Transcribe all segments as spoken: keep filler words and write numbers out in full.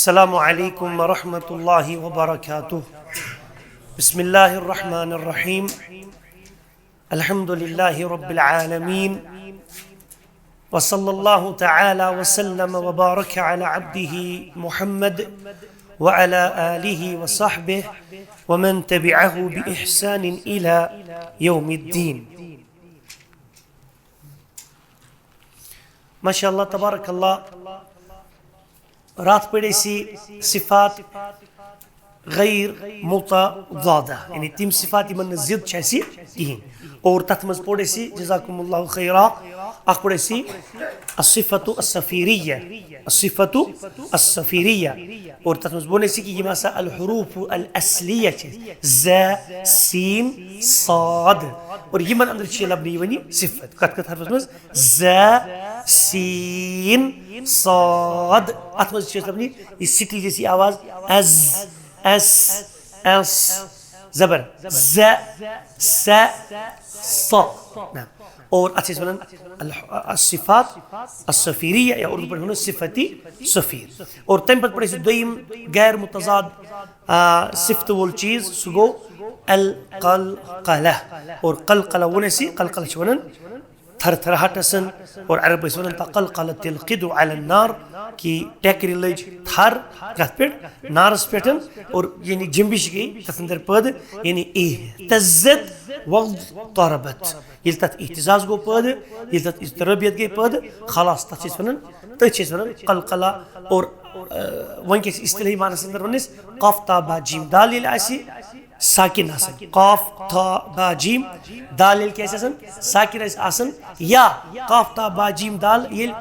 السلام عليكم ورحمة الله وبركاته. بسم الله الرحمن الرحيم. الحمد لله رب العالمين. وصلى الله تعالى وسلم وبارك على عبده محمد وعلى آله وصحبه ومن تبعه بإحسان إلى يوم الدين. ما شاء الله تبارك الله. راتھ پٔرۍ اَسہِ صفات غیر متضادہ، یعنی تِم صفات یِمن نہٕ ضد چھِ اَسہِ کِہیٖنۍ۔ اور تَتھ منٛز پوٚر اَسہِ، جزاکم اللہ خیرا، اکھ پوٚر اَسہِ الصفت الصفیریہ، الصفت الصفیریہ۔ اور تَتھ منٛز ووٚن اَسہِ کہِ یِم ہسا الحروف الاصلیہ چھِ، ز، سین، صاد، اور یِمن اندر چھِ لبنہٕ یِوان یہِ صفت۔ کتھ کتھ حرفس منٛز؟ ز، سین، صاد۔ اتھ منٛز چھِ أسۍ لبنہٕ یہِ سٹی جیسی آواز، از، اس، اس، زبر، ز، س، ص۔ نہ۔ اور اتھ چھِ أسۍ ونان الح-، الصفات الصفیریہ، یا اردو پٲٹھۍ ونو صفتی صفیر۔ اور تمہِ پتہٕ پٲٹھۍ چھِ دوٚیِم غیر متضاد، آ، صفتہٕ وول چیٖز، سُہ گوٚو القلقلہ۔ اور قلقلہ ووٚن اَسہِ، قلقلہ چھِ ونان تھر تھر ہٹسن، اور عرب ٲسۍ ونان تقلقلت القدو علی النار، کہ ٹیکرِ لٔج تھر کتھ پٮ۪ٹھ؟ نارس پٮ۪ٹھ۔ اور یعنی جنبش گٔے تتھ اندر پٲدٕ، یعنی اہتزت واضطربت۔ ییٚلہِ تتھ اہتزاز گوٚو پٲدٕ، ییٚلہِ تتھ اضطرابیت گٔے پٲدٕ، خلاص، تتھ چھِ أسۍ ونان، تٔتھۍ چھِ أسۍ ونان قلقلہ۔ اور، آ، وۄنۍ کیٛاہ چھِ اصطلاحی معنس اندر ونان أسۍ؟ قاف تا با جیم دال ییٚلہِ آسہِ ساکن آسان، قاف تا با جیم دال ییٚلہِ کیٛاہ آسہِ آسان؟ ساکن آسہِ آسان، یا قاف تا با جیم دال ییٚلہِ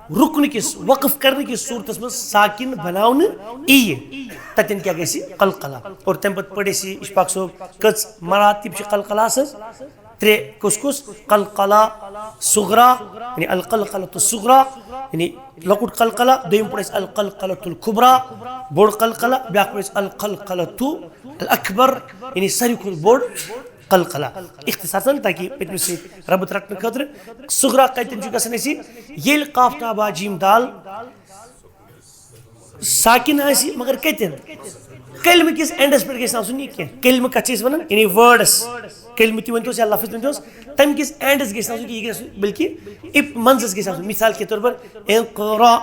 رُکنہٕ کِس، وقف کرنہٕ کِس صورتس منٛز ساکن بناونہٕ ییہِ، تتٮ۪ن کیٛاہ گژھِ؟ قلقلہ۔ اور تمہِ پتہٕ پٔرۍ اَسہِ یہِ اشفاق صٲب، کٔژ مراتب چھِ قلقلہ سٕنٛز؟ ترٛےٚ۔ کُس کُس؟ قلقلہ صغرا، یعنی القلقلۃ الصغرا، یعنی لۄکُٹ قلقلہ۔ دوٚیِم پوٚر اَسہِ القلقلۃ الکبریٰ، بوٚڑ قلقلہ۔ بیٛاکھ پوٚر اَسہِ القلقلۃ الاکبر، یعنی ساروی کھۄتہٕ بوٚڑ قلقلہ۔ اختصاصاً، تاکہِ پٔتمِس سۭتۍ ربط رٹنہٕ خٲطرٕ، صغرا کتٮ۪ن چھُ گژھان اَسہِ؟ ییٚلہِ قاف تا با جیم دال ساکن آسہِ، مگر کتٮ۪ن؟ کلمہٕ کِس اینڈس پٮ۪ٹھ گژھِ نہٕ آسُن یہِ کینٛہہ۔ کلمہٕ کتھ چھِ أسۍ ونان؟ یعنی وٲڈس، کلمہٕ تہِ ؤنۍتوس یا لفظ تہِ ؤنۍتوس، تمہِ کِس اینڈس گژھِ نہٕ آسُن کینٛہہ، یہِ گژھِ آسُن بلکہِ اپ-، منٛزس گژھِ آسُن۔ مثال کے طور پر، اقرا،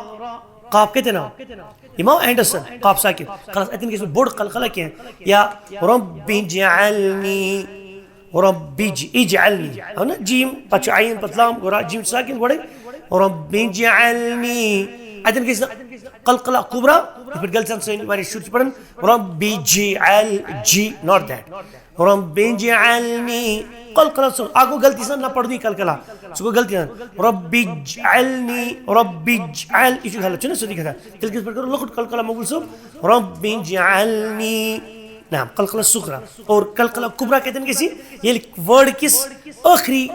قاف کتٮ۪ن آو؟ یہِ ما آو اینڈس، قاف ساکن۔ خلاص، اتٮ۪ن گژھِ نہٕ بوٚڑ قلقلہ کینٛہہ۔ یا رب اجعلنی، رب اج-، اجعلنی۔ ہو نا، جیم، پتہٕ چھُ عین، پتہٕ لام، گوٚو را-، جیم چھُ ساکن گۄڈے۔ رب اجعلنی۔ اتٮ۪ن گژھِ نہٕ قلقلہ کبریٰ، یِتھ پٲٹھۍ غلطی سان سٲنۍ واریاہ شُرۍ چھِ پران، رب اجعل، جی، not that۔ رب اجعلنی۔ قلقلہ سُہ، اکھ گوٚو غلطی سان نہ پرنُے قلقلہ، سُہ گوٚو غلطی سان۔ رب اجعلنی، رب اجعل، یہِ چھُ غلط، چھُنہ سیوٚدُے گژھان۔ تیٚلہِ کِتھ پٲٹھۍ کرو لۄکُٹ قلقلہ مقبول صٲب؟ رب اجعلنی۔ نعم، قلقلہ صغرا۔ اور قلقلہ کبریٰ کتٮ۪ن گژھِ؟ ییٚلہِ وٲڈ کِس ٲخری،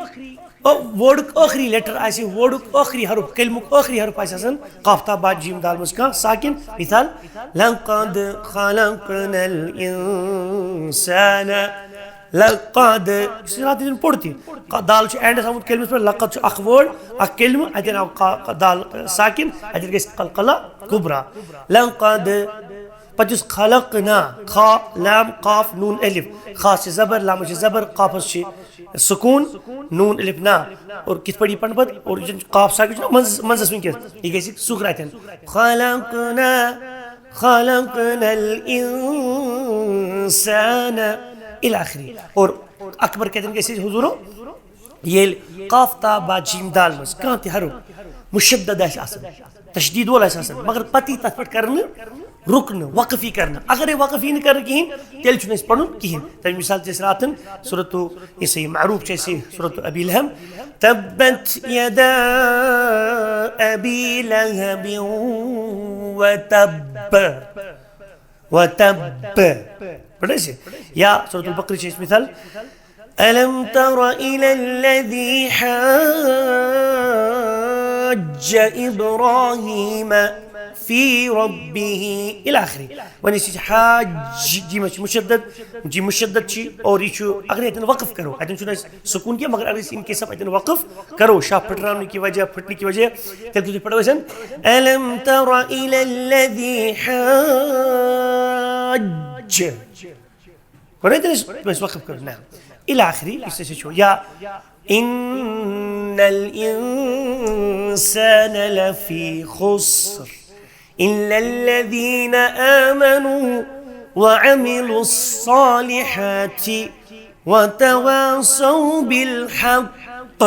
او، وٲڈُک ٲخری لیٹر آسہِ، وٲڈُک ٲخری حرف، کلمُک ٲخری حرف آسہِ آسان قاف تا با جیم دال منٛز کانٛہہ ساکن۔ مثال، لقد خلقنا الانسان، لقد، یُس راتھ دِن پوٚر تہِ، ق-، دال چھُ اینڈس آمُت کلمس پٮ۪ٹھ، لقد چھُ اکھ وٲڈ، اکھ کلمہٕ، اتٮ۪ن آو قا-، ق-، دال ساکن، اتٮ۪ن گژھِ قلقلہ کبریٰ۔ لقد، پتہٕ یُس خلقنا، خا، لام، قاف، نون، الف، خا چھِ زبر، لامس چھِ زبر، قافس چھِ سکون، نون، الف، نا۔ اور کِتھ پٲٹھۍ یہِ پرنہٕ پتہٕ؟ اور یہِ چھُنہٕ قاف ساکن چھُنہ منٛز-، منٛزس وٕنکیٚس، یہِ گژھِ صغرا اتٮ۪ن۔ خلقنا، خلقنا الانسان الی آخری۔ اور اکبر کتٮ۪ن گژھِ حضورو؟ ییٚلہِ قاف تا با جیم دال منٛز کانٛہہ تہِ حرف مشدد آسہِ آسان، تشدید وول آسہِ آسان، مگر پتہٕ یی تتھ پٮ۪ٹھ کرنہٕ رُکنہٕ، وقف یی کرنہٕ۔ اگر یہِ وقف یی نہٕ کرنہٕ کِہیٖنۍ، تیٚلہِ چھُنہٕ أسۍ پرُن کِہیٖنۍ۔ تَمہِ مثال چھِ أسۍ راتھن سورتُ، یُس یہِ معروف چھِ اَسہِ سورتُ ابی لہب، تبت یدا ابی لہب وتب، وتب۔ پَرو أسۍ؟ یا سورتُ البقرہ چھِ أسۍ مثال، ألم تر إلى الذي حاج إبراهيم في ربه إلى آخره. وۄنۍ أسۍ چھِ حاج، جی منٛز چھِ مشدد، جی مشدد چھِ، اور یہِ چھُ، اگر أسۍ اَتٮ۪ن وقف کرو، اَتٮ۪ن چھُنہٕ اَسہِ سکوٗن کینٛہہ، مگر اگر أسۍ in case of اَتٮ۪ن وقف کرو، شاہ پھٕٹراونہٕ کہِ وجہ، پھٕٹنہٕ کہِ وجہ، تیٚلہِ کِتھ پٲٹھۍ پَرو أسۍ؟ ألم تر إلى الذي حاج. کوٚر نہ تٔمِس، تٔمِس وقف کوٚر نہ۔ إلى آخره، یُس أسۍ وٕچھو۔ یا إن الإنسان لفي خسر إلا الذين آمنوا وعملوا الصالحات وتواصوا بالحق۔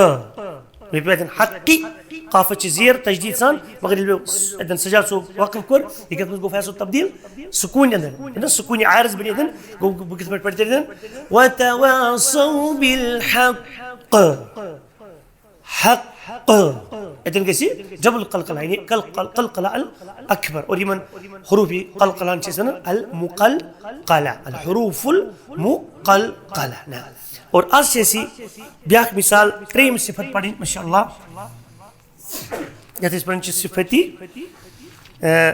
بیٚیہِ پیٚو اَتٮ۪ن حقی، قافس چھِ زیر تشدیٖد سان، مگر ییٚلہِ مےٚ اَتٮ۪ن سجاد صٲب وقف کوٚر، یہِ کَتھ منٛز گوٚو فیصلہٕ تبدیٖل؟ سکوٗنہِ اَندر۔ یہِ چھُنہ سکوٗنہِ عارض بنی اَتٮ۪ن، گوٚو بہٕ کِتھ پٲٹھۍ پَرٕ تیٚلہِ اَتٮ۪ن؟ وتواصوا بالحق۔ حق۔ اَتٮ۪ن گژھِ double قلقلہ، یعنی قل-، قل-، قلقلہ الاکبر۔ اور یِمن حروف قلقلہن چھِ أسۍ وَنان المقلقلہ، الحروف المقلقلہ۔ نہ۔ اور از چھِ أسۍ بیٛاکھ مثال، ترٛیٚیِم صفت پرٕنۍ، ماشاء اللہ۔ یَتھ أسۍ پران چھِ صفتی، اے،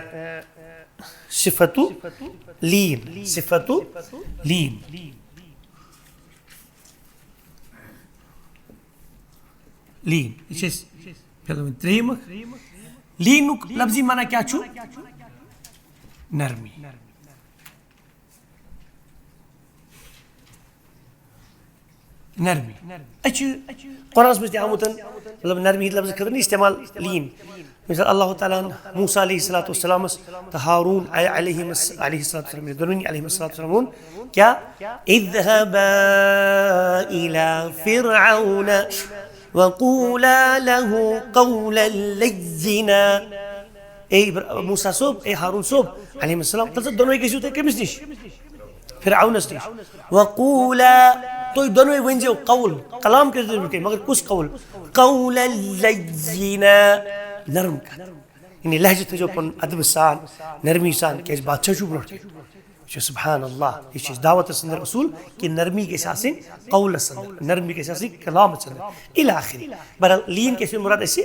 صفتُ لین، صفتُ لین۔ لین۔ یہِ چھِ أسۍ فی الحال وۄنۍ ترٛیٚیِم اکھ۔ لینُک لفظی معنی کیٛاہ چھُ؟ نرمی۔ نرمی۔ أسۍ چھِ قرآنَس منٛز تہِ آمُت، مطلب، نرمی ہِنٛدِ لفظہٕ خٲطرٕ نہٕ استعمال لین۔ مثال، اللہ تعالیٰ ہن موسیٰ علیہ الصلوۃ والسلامس تہٕ ہارون علیہ الس-، علیہ الصلوۃ والسلام، یعنی دۄنوٕنی علیہ الصلوۃ والسلام ووٚن کیٛاہ؟ اذهبا إلى فرعون وقولا له قولا لينا۔ اے ابر-، موسیٰ صٲب، اے ہارون صٲب علیہ السلام، تَلہٕ سا دۄنوَے گٔژھِو تُہۍ کٔمِس نِش؟ فرعونس نِش۔ وقولا، تُہۍ دۄنوَے ؤنۍزیو قول، کلام کٔرۍزیو تُہۍ، مگر کُس قول؟ قولا لینا، نرم کتھ۔ یعنی لہجہٕ تھٲیزیو پنُن ادبہٕ سان، نرمی سان، کیازِ بادشاہ چھُو برونٛٹھ کَنہِ۔ یہِ چھُ سبحان اللہ، یہِ چھِ أسۍ دعوتس اندر اصوٗل کہِ نرمی گژھِ آسٕنۍ قولس اندر، نرمی گژھِ آسٕنۍ کلامس اندر، الی آخری۔ بہرحال، لین کیٛاہ چھِ مراد اَسہِ؟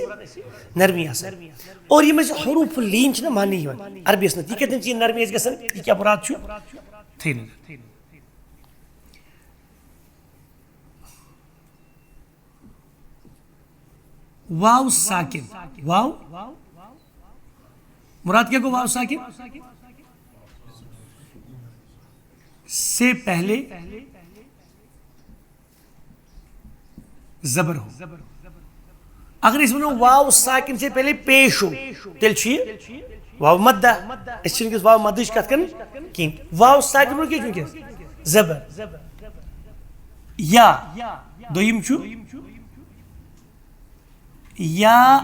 نرمی آسان۔ اور یِم اَسہِ حروف لین چھِنہ ماننہٕ یِوان عربی یس منٛز، یہِ کَتٮ۪ن چھِ یہِ نرمی اَسہِ گژھان، یہِ کیٛاہ مراد چھُ؟ تھٲینہٕ۔ واو ساکن۔ واو۔ مراد کیا گو واو ساکن؟ سے پہلے زبر ہو۔ اگر اس ونو واو ساکن سے پہلے پیش ہو، تیل چھ یہ واو مدہ۔ اس چھ ونکس واو مدہ چھ کت کرن کین۔ واو ساکن ونو کیا چھ ونکس؟ زبر۔ یا۔ دویم چھ یا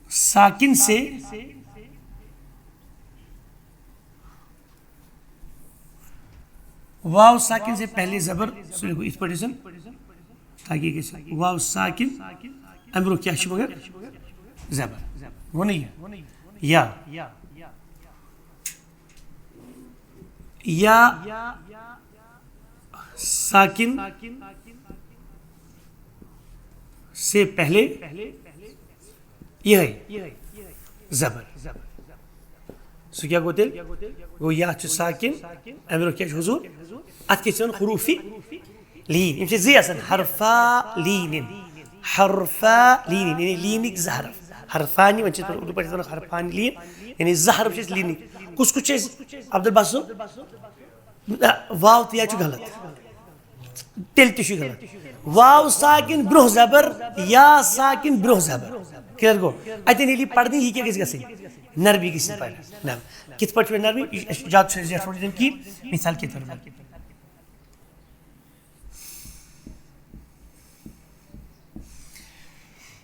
ساکن سے واو ساکن سے پہلے زبر، سُہ لیکھو یِتھ پٲٹھۍ زن تاکہِ یہِ گژھِ واو ساکن، اَمہِ برونٛہہ کیٛاہ چھُ مگر؟ زبر۔ ووٚنُے یہِ۔ یا۔ یا ساکن سے پہلے یہے زبر۔ سُہ کیٛاہ گوٚو تیٚلہِ؟ گوٚو یا چھُ ساکن، اَمہِ برونٛہہ کیٛاہ چھُ حضور؟ اَتھ کیٛاہ چھِ وَنان؟ حروفی لین۔ یِم چھِ زٕے آسان، حرفا لین۔ حرفا لین، یعنی لینٕکۍ زٕ حرف۔ حرفانی، وۄنۍ چھِ أسۍ پَران اردو پٲٹھۍ وَنان حرفانی لین، یعنی زٕ حرف چھِ اَسہِ لینٕکۍ۔ کُس کُس چھُ اَسہِ؟ عبدالباسط صٲب؟ نہ، واو تہٕ یا چھُ غلط۔ تیٚلہِ تہِ چھُ غلط۔ واو ساکن برونٛہہ زبر، یا ساکن برونٛہہ زبر۔ کلیئر گوٚو؟ اَتٮ۪ن ییٚلہِ یہِ پَرنہٕ یی، یہِ کیٛاہ گژھِ گژھٕنۍ؟ نرمی گژھِ پَرٕنۍ۔ نہ، کِتھ پٲٹھۍ چھُ نرمی؟ یہِ چھُ زیادٕ چھُ زیٹھ روزان کِہیٖنۍ، مثال کے طور پر۔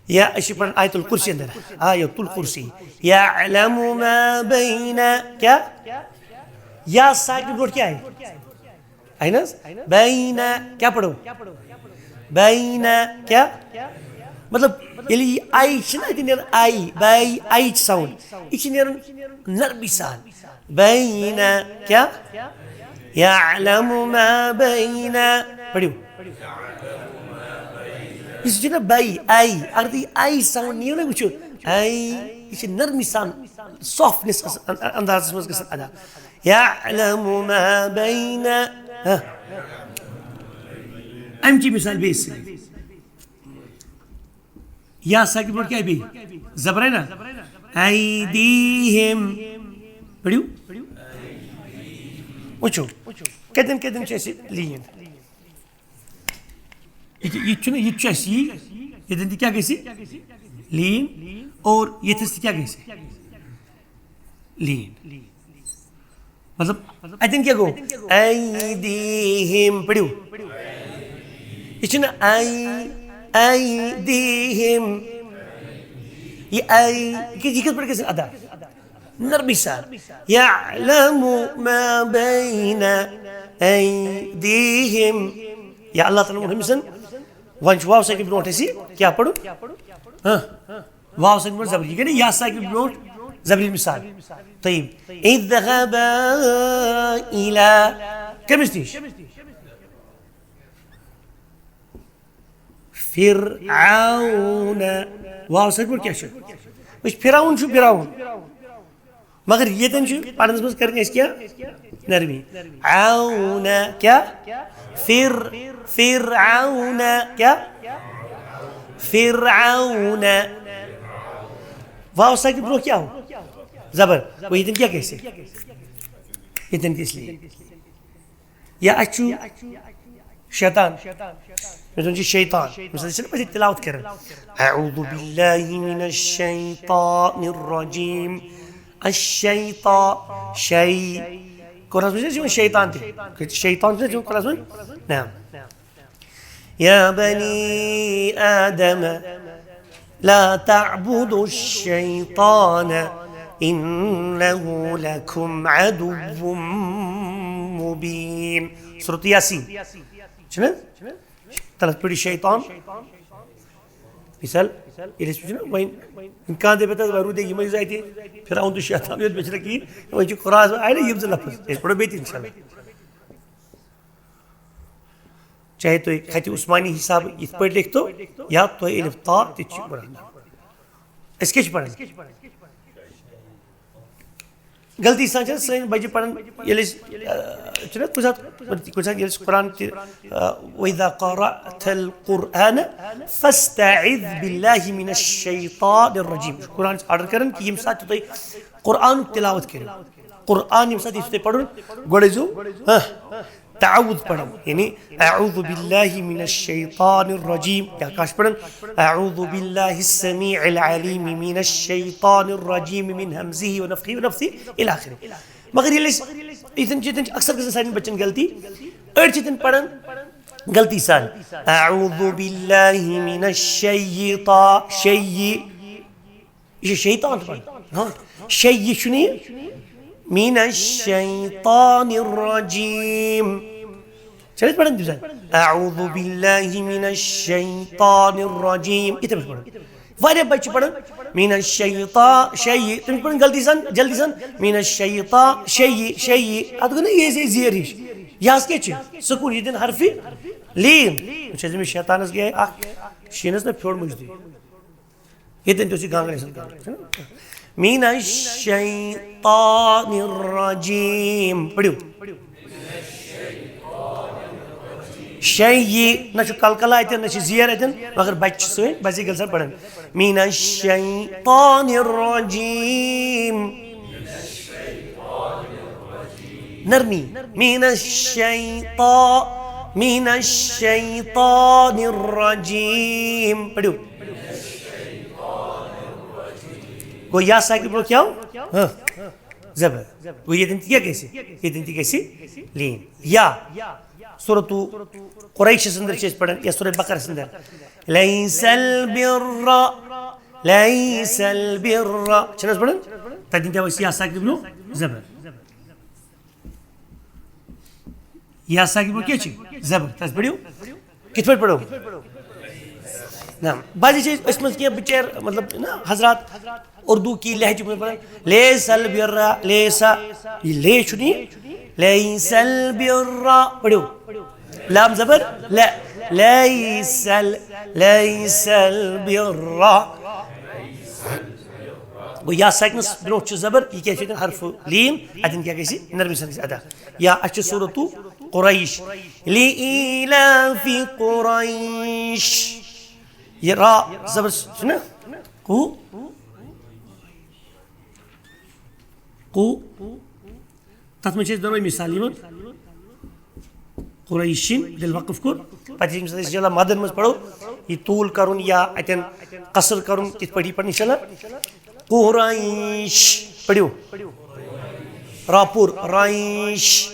یا أسۍ چھِ پَران آیت الکرسی اندر۔ آیت الکرسی۔ یعلم ما بین، کیا؟ یا ساکن برونٛٹھ کیا آیہِ؟ اہن حظ؟ بین، کیا پَرو؟ بین، کیا؟ مطلب، ییٚلہِ یہِ آی چھِ نہ اَتہِ نیران، آی، بے، آی چھِ ساوُنٛڈ۔ یہِ چھِ نیران نرمی سان۔ بین، کیا؟ یعلم ما بین۔ پٔرِو۔ یُس یہِ چھُ نہ بے، آی، اگر تُہۍ آی ساوُنٛڈ نِیِو نہ وٕچھِو، اے، یہِ چھِ نرمی سان، سافٹنس اندازس منٛز گژھان ادا۔ یعلم ما بین، ہاں۔ امچی مثال بیٚیہِ سۭتۍ۔ یا ساکن برونٛٹھ کیٛاہ بیٚیہِ؟ زبرے نا؟ ایدیہم۔ پٔرِو۔ وٕچھِو، کَتٮ۪ن کَتٮ۪ن چھِ اَسہِ لیٖن؟ یہِ تہِ، یہِ تہِ چھُنہٕ، یہِ تہِ چھُ اَسہِ یی، ییٚتٮ۪ن تہِ کیٛاہ گژھِ؟ لیٖن۔ اور ییٚتھَس تہِ کیٛاہ گژھِ؟ لیٖن۔ مطلب، اَتٮ۪ن کیٛاہ گوٚو؟ ایدیہم، پٔرِو۔ یہِ چھُنہٕ اے، ایدیہم۔ یہِ اے، یہِ کِتھ، یہِ کِتھ پٲٹھۍ گژھِ ادا؟ نرمی سان۔ یعلم ما بین ایدیہم۔ یا اللہ تعالیٰ ووٚن أمِس، وۄنۍ چھُ واو ساکن برونٛٹھ اَسہِ کیٛاہ پَرُن؟ ہاں۔ واو ساکن برونٛٹھ زبر۔ یہِ گٔے نہ یا ساکن برونٛٹھ زبری مثال۔ طیب۔ اذهبا الى، کٔمِس نِش؟ فرعون۔ واو ساکن برونٛٹھ کیٛاہ چھُ؟ أسۍ فرعون چھُ فرعون۔ مگر ییٚتٮ۪ن چھُ پرنس منٛز کرٕنۍ اَسہِ کیٛاہ؟ نرمی۔ عون کیٛاہ؟ فر، فرعون کیٛاہ؟ فرعون۔ واو ساکن برونٛہہ کیٛاہ ہو؟ زبر۔ وۄنۍ ییٚتٮ۪ن کیٛاہ گژھِ؟ ییٚتٮ۪ن گژھِ لیٖن۔ یا اَسہِ چھُ شیطان۔ مےٚ زَن چھُ شیطان۔ مےٚ زَن چھِنہٕ پَتہٕ تِلاوت کران۔ اعوذ باللہ من الشیطان الرجیم۔ الشیطا، شی۔ قرآنَس منٛز چھِ أسۍ یِوان شیطان تہِ۔ شیطان چھِ أسۍ یِوان قرآنَس منٛز؟ نعم۔ یا بنی آدم لا تعبدوا الشیطان انہ لکم عدو مبین۔ سورۃ یاسین۔ چھُنہٕ؟ تَلَس پٔرِو شیطان۔ مثال، ییٚلہِ أسۍ وٕچھو نہ، وۄنۍ کانٛہہ دَپہِ تَتھ، وۄنۍ روٗدے یِمَے زٕ اَتہِ، فرعون تہٕ شیطان یوت، بیٚیہِ چھِنہٕ کِہیٖنۍ۔ وۄنۍ چھِ قرآنَس منٛز آیہِ نہ یِم زٕ لفظ، أسۍ پَرو بیٚیہِ تہِ اِنشاء اللہ۔ چاہے تُہۍ خطِ عثمانی حساب یِتھ پٲٹھۍ لیکھتو یا تۄہہِ الف تا تہِ چھِ قرآن۔ أسۍ کیٛاہ چھِ پَران؟ غلطی سان چھِ سٲنۍ بَچہِ پَران، ییٚلہِ أسۍ، آ، چھِنہ کُنہِ ساتہٕ، کُنہِ ساتہٕ ییٚلہِ أسۍ قرآن تہِ، آ، وَإِذَا قَرَأْتَ الْقُرْآنَ فَاسْتَعِذْ بِاللَّهِ مِنَ الشَّيْطَانِ الرَّجِيمِ۔ قرآن چھِ آرڈر کران کہِ ییٚمہِ ساتہٕ تہِ تُہۍ قرآنُک تِلاوت کٔرِو، قرآن ییٚمہِ ساتہٕ یہِ چھُ تۄہہِ پَرُن، گۄڈٕ ٲسۍزیو، ہاں، تعوذ پران، یعنی اعوذ باللہ من الشیطان الرجیم۔ یا کیا چھُ پران؟ اعوذ باللہ السمیع العلیم من الشیطان الرجیم من همزه ونفخه ونفثه الی آخره۔ مگر ییٚلہِ أسۍ یِتھٮ۪ن چیٖزن چھِ اکثر گژھان سانٮ۪ن بچن غلطی، أڑۍ چھِ تِم پران غلطی سان، اعوذ باللہ من الشیطان، شیٚیہِ، یہِ چھُ شیطان تہِ پران۔ ہاں، شیٚیہِ چھُنہٕ یہِ۔ من الشیطان الرجیم۔ چھِ أسۍ پران تِم سان؟ اعوذ باللہ من الشیطان الرجیم۔ یِتھے پٲٹھۍ پران۔ واریاہ بچہِ چھِ پران من الشیطان، شیٚیہِ۔ تِم چھِ پران غلطی سان، جلدی سان۔ من الشیطان، شیٚیہِ، شیٚیہِ۔ اتھ گوٚو نہ یہِ زیر ہِش۔ یہِ حظ کیٛاہ چھُ؟ سکون، یہِ دِن حرفِ لیٖن۔ وٕچھ حظ، أمِس شیطانس گٔیے اکھ شیٖنس نہ پھیوٚر مُجدٕے۔ ییٚتٮ۪ن تہِ اوس یہِ گانگرِ سان کَران، چھُنہ؟ من الشیطان الرجیم۔ پٔرِو۔ شیٚیہِ، نہ چھُ کلکلہ اَتٮ۪ن، نہ چھُ زیر اَتٮ۪ن، مگر بچہِ چھِ سٲنۍ، بس یہِ گٔلۍ سان پران۔ من الشیطان الرجیم۔ نرمی۔ من الشیطان، من الشیطان الرجیم۔ پٔرِو۔ گوٚو یا ساکن برونٛہہ کیٛاہ ہو؟ ہاں۔ زبر۔ گوٚو ییٚتٮ۪ن تہِ کیٛاہ گژھِ؟ ییٚتٮ۪ن تہِ گژھِ لیٖن۔ یا۔ سورۃ قریشس اندر چھِ أسۍ پران، یا سورہ بقرس اندر۔ لیس البر، لیس البر۔ چھِنہٕ حظ پران؟ تَتٮ۪ن تہِ آو اَسہِ یا ساکن برونٛہہ زبر۔ یا ساکن برونٛہہ کیٛاہ چھِ؟ زبر۔ تَس پٔرِو۔ کِتھ پٲٹھۍ پَرو؟ نہ، بعضی چھِ أسۍ منٛز کینٛہہ بِچٲرۍ، مطلب، نہ، حضرات اردو کی لہجہ میں پَران، لیس البر، لیسا، یہِ لے چھُنہٕ یہِ، لیس البر، پٔرِو۔ لام زبر، لے، لیس ال، لیس البر۔ گوٚو یا ساکنس برونٛٹھ چھُ زبر، یہِ کیٛاہ چھُ ییٚتٮ۪ن حرف لین، اتٮ۪ن کیٛاہ گژھِ؟ نرمی سان گژھِ ادا۔ یا اَسہِ چھُ سورتُ قریش، لِإِيلَافِ قریش۔ یہِ را زبر چھُنہ؟ قو، قو۔ تَتھ منٛز چھِ اَسہِ دۄنوَے مثال یِوان۔ قریشین، ییٚلہِ وقف کوٚر، پتہٕ ییٚمہِ ساتہٕ أسۍ انشاءاللہ مدن منٛز پرو، یہِ طول کرُن یا اتٮ۪ن قصر کرُن، کِتھ پٲٹھۍ یہِ پرُن انشاءاللہ۔ قریش پٔرِو۔ راپور رایش۔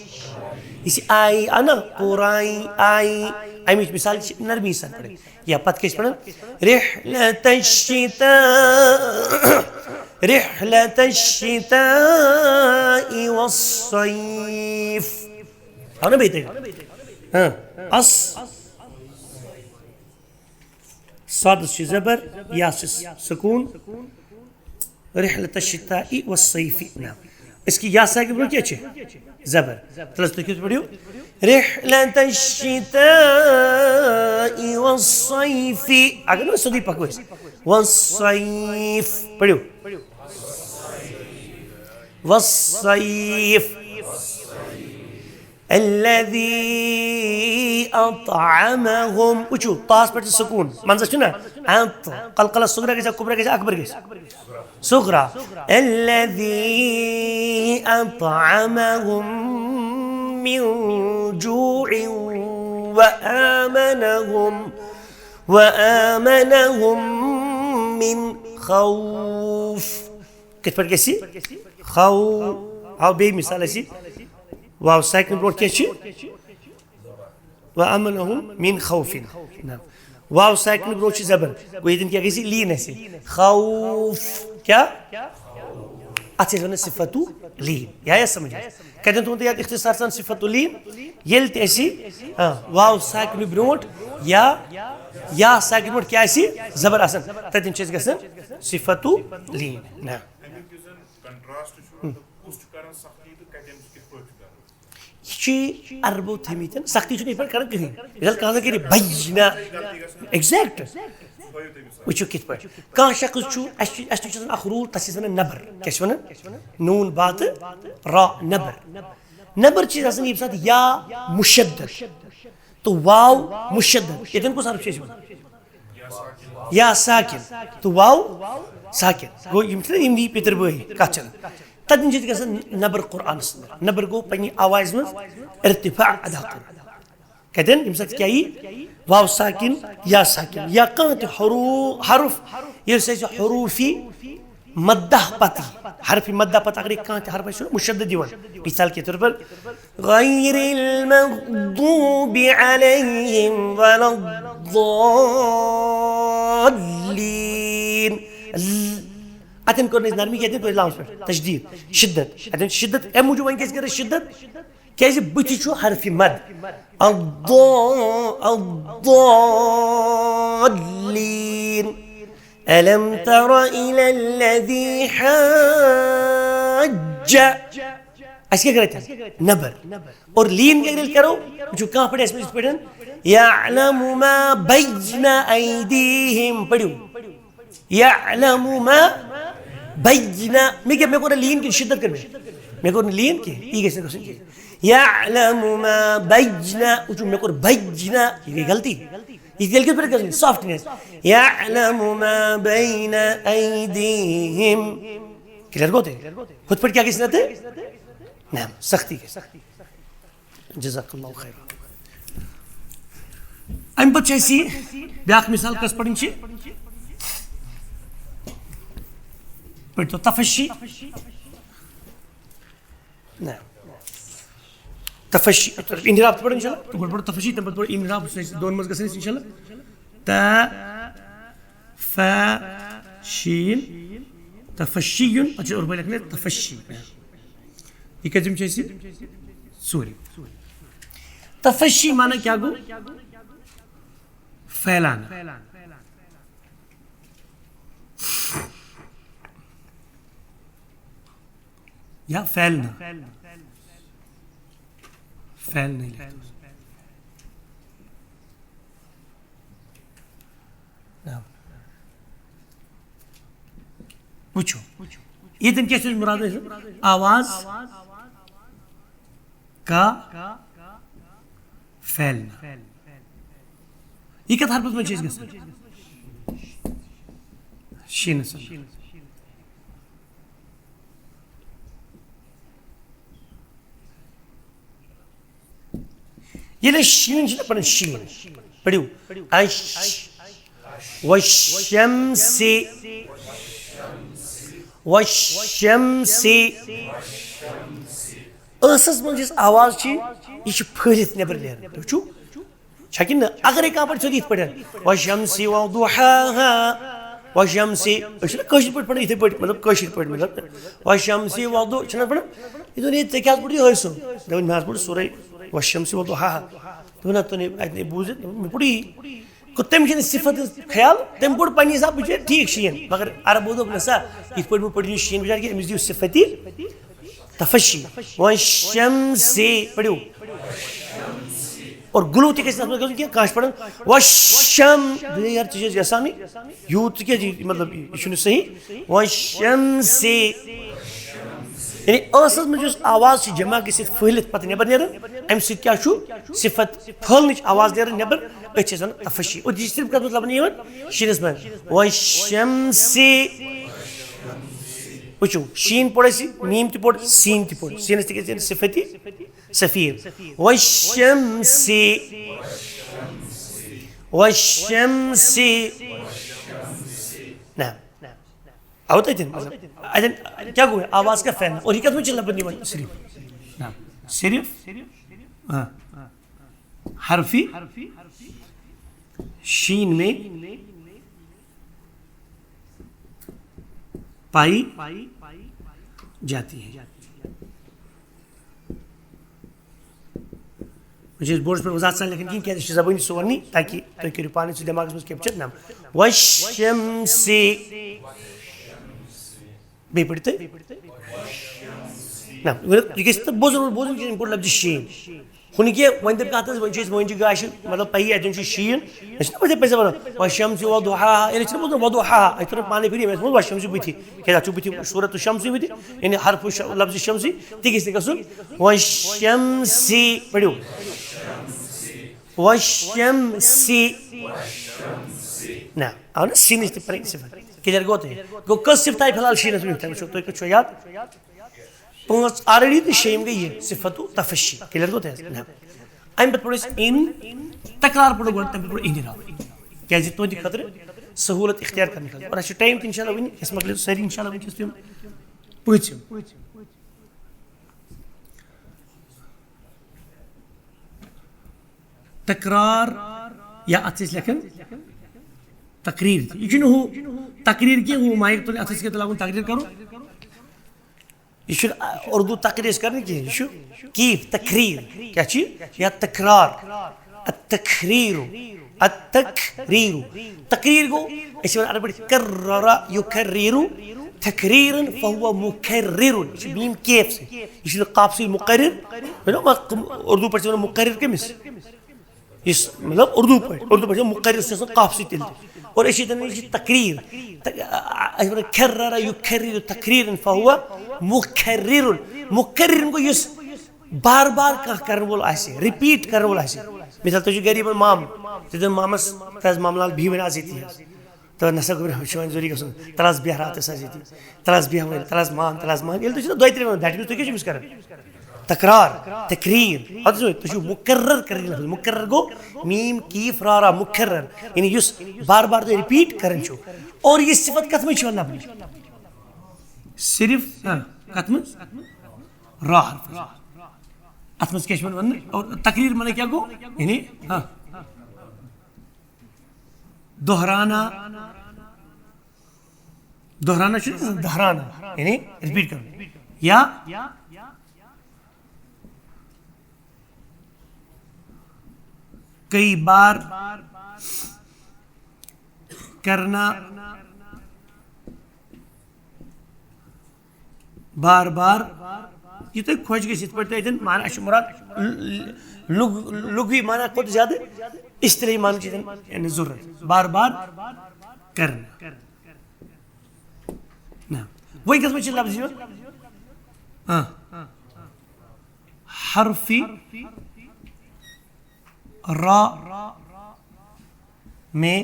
یہِ چھِ آی انا، قرای آی۔ اَمِچ مثال چھِ نرمی سان پرٕنۍ۔ یا پتہٕ کیٛاہ چھِ پران؟ رحلة الشتاء، رحلة الشتاء والصيف۔ آو نا بیٚیہِ تۄہہِ؟ ہاں۔ اس، صادس چھِ زبر، یا چھِ سکون۔ رحلة الشتاء والصيف۔ نعم۔ اس کی یا ساکن برونٛہہ کیٛاہ چھِ؟ زبر۔ تیٚلہِ حظ تُہۍ کِتھ پٲٹھۍ پٔرِو؟ رحلة الشتاء والصيف۔ اگر نہٕ سیوٚدُے پکو أسۍ۔ والصيف۔ پٔرِو۔ والصيف۔ الذي أطعمهم۔ وٕچھِو، تاس پٮ۪ٹھ چھُ سکوٗن۔ منٛزس چھُنہ؟ اط۔ قلقلہ صغرا گژھِ، کبرا گژھِ، اکبر گژھِ؟ صغرا۔ الذي أطعمهم من جوع وآمنهم، وآمنهم من خوف۔ کِتھ پٲٹھۍ گژھِ؟ خو، آو بیٚیہِ مثال اَسہِ۔ واو ساکن برونٛٹھ کیٛاہ چھِ؟ وَأَمَنَهُمْ مِنْ خَوْفٍ۔ نہ۔ واو ساکن برونٛہہ چھِ زبر۔ گوٚو ییٚتٮ۪ن کیٛاہ گژھِ؟ لیٖن اَسہِ۔ خوف۔ کیٛاہ؟ اَتھ چھِ أسۍ وَنان صفت لیٖن۔ یا یا سمجھ؟ کَتٮ۪ن تھوٚو تۄہہِ یاد اختصار سان صفت لیٖن؟ ییٚلہِ تہِ اَسہِ، آ، واو ساکنہِ برونٛٹھ یا یا ساکنہِ برونٛٹھ کیٛاہ آسہِ؟ زبر آسان۔ تَتٮ۪ن چھِ أسۍ گژھان صفت لیٖن۔ نہ۔ اَمیُک یُس زَن contrast چھُ، کُس چھُ کران سختی تہٕ کَتٮ۪ن چھُ، کِتھ پٲٹھۍ چھُ کران؟ یہِ چھُ عربو تھٲومٕتۍ، سختی چھُنہٕ یِتھ پٲٹھۍ کران کِہیٖنۍ۔ مثال کانٛہہ زن کرِ بجنا، exact۔ وٕچھِو کِتھ پٲٹھۍ۔ کانٛہہ شخص چھُ، اَسہِ چھُ، اَسہِ نِش چھُ آسان اکھ rule، تَتھ چھِ أسۍ وَنان نبر۔ کیٛاہ چھِ وَنان؟ نوٗن با تہٕ را، نبر۔ نبر چھِ آسان ییٚمہِ ساتہٕ یا مُشدد تہٕ واو مُشدد۔ ییٚتٮ۪ن کُس حرف چھُ أسۍ وَنان؟ یا ساکن تہٕ واو ساکن۔ گوٚو یِم چھِنہ یِم دی پِتٕر بٲے کَتھ چھَنہٕ۔ تَتٮ۪ن چھِ أسۍ گژھان نبر قرآنَس اندر۔ نبر گوٚو پنٛنہِ آوازِ منٛز ارتفاع ادا کَرُن۔ کَتٮ۪ن؟ ییٚمہِ ساتہٕ کیٛاہ یی؟ واو ساکن یا ساکن یا کانٛہہ تہِ حروٗ-، حرف، یُس اَسہِ حروٗفی مدہ پتہٕ یی۔ حرفی مدہ پتہٕ اگرے کانٛہہ تہِ حرف آسہِ مُشدد یِوان، مثال کے طور پر، غير المغضوب عليهم ولا الضالين۔ ال-، اتٮ۪ن کوٚر نہٕ أسۍ نرمی کینٛہہ، اتٮ۪ن کوٚر اَسہِ لامس پٮ۪ٹھ تشدید، شدت۔ اتٮ۪ن چھِ شدت، امہِ موٗجوٗب وۄنۍ کیٛازِ کٔر اَسہِ شدت؟ کیٛازِ بٕتھِ چھُ حرفِ مد۔ الضا-، الضالين۔ ألم تر إلى الذي حاج۔ اَسہِ کیٛاہ کٔر اَتٮ۪ن؟ نبر۔ اور لیٖن کیٛاہ ییٚلہِ کرو؟ وٕچھِو کانٛہہ پٲٹھۍ اَسہِ یِتھ پٲٹھۍ، يعلم ما بين أيديهم۔ پٔرِو۔ يعلم ما بين۔ مےٚ کیٛاہ، مےٚ کوٚر نہٕ لیٖن کِنہٕ شدت کٔر مےٚ؟ مےٚ کوٚر نہٕ لیٖن کینٛہہ، یی گژھِ نہٕ گژھُن کینٛہہ۔ يعلم ما بين۔ وٕچھِو، مےٚ کوٚر بين، یہِ گٔے غلطی۔ یہِ تیٚلہِ کِتھ پٲٹھۍ گژھِ؟ Softness۔ يعلم ما بين أيديهم۔ Clear گوٚو تیٚلہِ؟ ہُتھ پٲٹھۍ کیٛاہ گژھِ نہ تہٕ؟ نہ، سختی گژھِ۔ جزاک اللہ خیرا۔ اَمہِ پتہٕ چھِ اَسہِ بیٛاکھ مثال کۄس پَرٕنۍ چھِ؟ پٔرۍتو تفشی۔ نہ۔ تفشی۔ انحراف تہِ پَرو انشاءاللہ۔ گۄڈٕ پَرو تفشی، تَمہِ پَتہٕ پَرو انحراف، یُس اَسہِ دۄن منٛز گژھان أسۍ انشاءاللہ۔ ت، ف، شیٖن، تفشی یُن، اَتھ چھِ اُردو پٲٹھۍ لیکھنہٕ تفشی۔ یہِ کٔژِم چھِ اَسہِ؟ ژوٗرِم۔ تفشی معنی کیٛاہ گوٚو؟ پھیلانا۔ یا پھیلنا۔ پھیلنا۔ وٕچھِو، ییٚتٮ۪ن کیٛاہ چھُ اَسہِ مُراد؟ آواز کا پھیلنا۔ یہِ کَتھ حرفَس منٛز چھِ أسۍ گژھان؟ شیٖنَس منٛز۔ ییٚلہِ أسۍ شیٖن چھِ نہ پَران، شیٖن پٔرِو، اَش، وَشَمْسِ، وَشَمْسِ۔ ٲسَس منٛز یُس آواز چھِ، یہِ چھِ پھٔہلِتھ نٮ۪بر نیران۔ تُہۍ وٕچھِو، چھا کِنہٕ نہ؟ اگرے کانٛہہ پَرِ سیوٚد یِتھ پٲٹھۍ، وَشَمْسِ وَضُحَاهَا، وَشَمْسِ، أسۍ چھِنہ کٲشِر پٲٹھۍ پَران یِتھَے پٲٹھۍ، مطلب کٲشِر پٲٹھۍ، مطلب، وَشَمْسِ وَضُ-، چھِنہ پَران؟ یہِ دوٚپ، ہے، ژےٚ کیٛازِ پوٚرُتھ یِہوٚے سیوٚد؟ دوٚپُن، مےٚ حظ پوٚر سورُے وَشَمْسِ وَضُحَاهَا۔ دوٚپُن، نہ، تۄہہِ نے، اَتہِ نے بوٗزِتھ، مےٚ پوٚر یی۔ گوٚو، تٔمۍ چھِنہٕ صِفت ہٕنٛز خیال، تٔمۍ پوٚر پنٛنہِ حساب، بِچٲرۍ ٹھیٖک شیٖن، مگر عربو دوٚپ، نہ سا، یِتھ پٲٹھۍ بہٕ پٔرِو شیٖن، بِچارٕ کہِ أمِس دِیِو صِفتی تفشی۔ وَشَمْسِ، پٔرِو۔ اور غلو تہِ گژھِ نہٕ اَتھ منٛز گژھُن کینٛہہ، کانٛہہ چھُ پَران وَشَم، دوٚپُن، یار، ژٕ چھِ اَسہِ یَژھانٕے، یوٗت تہِ کیٛازِ، یہِ، مطلب، یہِ چھُنہٕ صحیح۔ وَشَمْسِ۔ یعنی ٲسَس منٛز یُس آواز چھِ جمع گٔژھِتھ پھٔہلِتھ پَتہٕ نٮ۪بر نیران، اَمہِ سۭتۍ کیٛاہ چھُ؟ صفت پھٔہلنٕچ آواز نیران نٮ۪بر، أتھۍ چھِ أسۍ وَنان تفشی۔ اور یہِ چھِ صرف کَتھ منٛز لَبنہٕ یِوان؟ شیٖنَس منٛز۔ وَشَمْسِ۔ وٕچھِو، شیٖن پوٚر اَسہِ، میٖم تہِ پوٚر، سیٖن تہِ پوٚر۔ سیٖنَس تہِ گژھِ صفتی سفیٖر۔ وَشَمْسِ۔ وَشَمْسِ۔ نہ۔ آو تۄہہِ تہِ؟ مطلب، اَتٮ۪ن کیٛاہ گوٚو؟ آواز کیٛاہ پھیلنا؟ اور یہِ کَتھ منٛز چھِ لَبنہٕ یِوان؟ صرف۔ نہ۔ صرف۔ ہاں۔ حرفی شین میں پائی جاتی ہے۔ وۄنۍ چھِ أسۍ بورڈس پٮ۪ٹھ وضاحت سان لیکھان کِہیٖنۍ، کیٛازِ أسۍ چھِ زبٲنی سورنٕے، تاکہِ تُہۍ کٔرِو پانَے سُہ دٮ۪ماغَس منٛز capture۔ نہ، وَشَمْسِ۔ بیٚیہِ پٔرِو تُہۍ۔ نہ، یہِ گژھِ تہٕ بوزُن، بوزُن کِہیٖنۍ، یِتھ پٲٹھۍ لفظِ شیٖن۔ ہُہ نہٕ کینٛہہ، وۄنۍ دَپہِ کانٛہہ تہٕ وۄنۍ چھِ أسۍ، وۄنۍ چھِ گاشہِ، مطلب، پَیی اَتٮ۪ن چھُ شیٖن۔ أسۍ چھِنہ پَتہٕ پَزِ وَنان، "وَالشَّمْسِ وَضُحَاهَا"، ییٚلہِ أسۍ چھِنہ بوزان "وَضُحَاهَا"، أسۍ تُلان پانَے پھِرِ، ییٚمہِ آسہِ ووٚنمُت "وَالشَّمْسِ" بٕتھِ، کیٛازِ اَتھ چھُ بٕتھِ سورۃ الشَّمْسِ بٕتھِ، یعنی حرف ش-، لفظِ شَمْسِ، تہِ گژھِ نہٕ گژھُن۔ وَالشَّمْسِ، پٔرِو۔ وَالشَّمْسِ۔ نہ، آو نہ سیٖنٕچ تہِ پَرٕنۍ صفت۔ Clear گوٚو تۄہہِ؟ گوٚو کٔژ صفتہٕ آیہِ فی الحال شیٖنَس منٛز؟ تۄہہِ وٕچھو، تُہۍ کٔژ چھو یاد؟ پانٛژھ already تہٕ شیٚیِم گٔے یہِ صفت تفشی۔ Clear گوٚو تۄہہِ؟ نہ۔ اَمہِ پَتہٕ پَرو أسۍ اِن، تکرار پَرو گۄڈٕ، تَمہِ پَتہٕ پَرو اِن اِرادٕ۔ کیٛازِ تُہٕنٛدِ خٲطرٕ سہوٗلت اختیار کرنہٕ خٲطرٕ۔ اور اَسہِ چھُ time تہِ اِنشاء اللہ وٕنہِ، اَسہِ مۄکلہِ سٲری اِنشاء اللہ وٕنکیٚس تِم پٲنٛژِم۔ تکرار، یا اَتھ چھِ أسۍ لیکھان تقریر تہِ۔ یہِ چھُنہٕ ہُہ تقریر کینٛہہ، ہُہ mic تُلہِ اَتھَس کیٚتھ لاگُن تقریر کَرُن۔ یہِ چھُنہٕ اردو تقریر أسۍ کَران کینٛہہ، یہِ چھُ کیف تقریر۔ کیٛاہ چھُ یہِ؟ یا تکرار۔ التقریر۔ التقریر۔ تقریر گوٚو، أسۍ چھِ وَنان عربی پٲٹھۍ کرر یکرر، تقریرا فہو مکرر۔ یہِ چھُ میٖم کیف سۭتۍ۔ یہِ چھُنہٕ قاف سۭتۍ مقرر۔ اردو پٲٹھۍ چھِ وَنان مقرر کٔمِس؟ یُس، مطلب، اردو پٲٹھۍ، اردو پٲٹھۍ چھِ مقرر سُہ آسان قاف سۭتۍ تیٚلہِ تہِ۔ اور أسۍ چھِ دَپان، یہِ چھِ تقریر۔ تق-، آ، آ، أسۍ وَنان، کرر یکرر تقریرا فہو مکرر۔ مکرر گوٚو یُس بار بار کانٛہہ کَرَن وول آسہِ، repeat کَرَن وول آسہِ۔ مثال، تُہۍ چھِو گَرِ یِمَن مامہٕ، تُہۍ دٔپِو مامَس، "تَس مامہٕ لال، بِہِو وۄنۍ آز ییٚتی حظ۔" تہٕ نہ سا گوٚبرا، وۄنۍ چھُ وۄنۍ ضروٗری گژھُن۔ تَلہٕ حظ بیٚہہ راتَس حظ ییٚتی۔ تَلہٕ حظ بیٚہہ وۄنۍ، تَلہٕ حظ مان، تَلہٕ حظ مان۔ ییٚلہِ تُہۍ چھِو نا دۄیہِ ترٛےٚ وَنان، that means تُہۍ کیٛاہ چھِو أمِس کَران؟ تکرار، تقریر۔ اَتھ چھُ تُہۍ چھِو مُقرر کَرٕنۍ لفظ۔ مُقرر گوٚو میٖم کیف را را، مُقرر۔ یعنی یُس بار بار تُہۍ repeat کَران چھِو۔ اور یہِ صفت کَتھ منٛز چھِ یِوان لَبنہٕ؟ صرف، ہاں، کَتھ منٛز؟ را حرفَس منٛز۔ اَتھ منٛز کیٛاہ چھِ یِوان وَننہٕ؟ اور تقریر معنی کیٛاہ گوٚو؟ یعنی، ہاں۔ دہرانا، دہرانا چھُ دہرانا، یعنی repeat کرُن۔ یا کئی بار کرنا، بار بار، یہِ تۄہہِ خۄش گژھِ، یِتھ پٲٹھۍ تۄہہِ اَتٮ۪ن معنی، اَسہِ چھُ مُراد لُغ-، لُغوی معنی کھۄتہٕ زیادٕ اصطلاحی معنی چھِ اَتٮ۪ن یعنی ضروٗرت۔ بار بار کرنا۔ نہ۔ وۄنۍ کِتھ پٲٹھۍ چھِ لفظ یِوان؟ ہاں۔ حرف را میں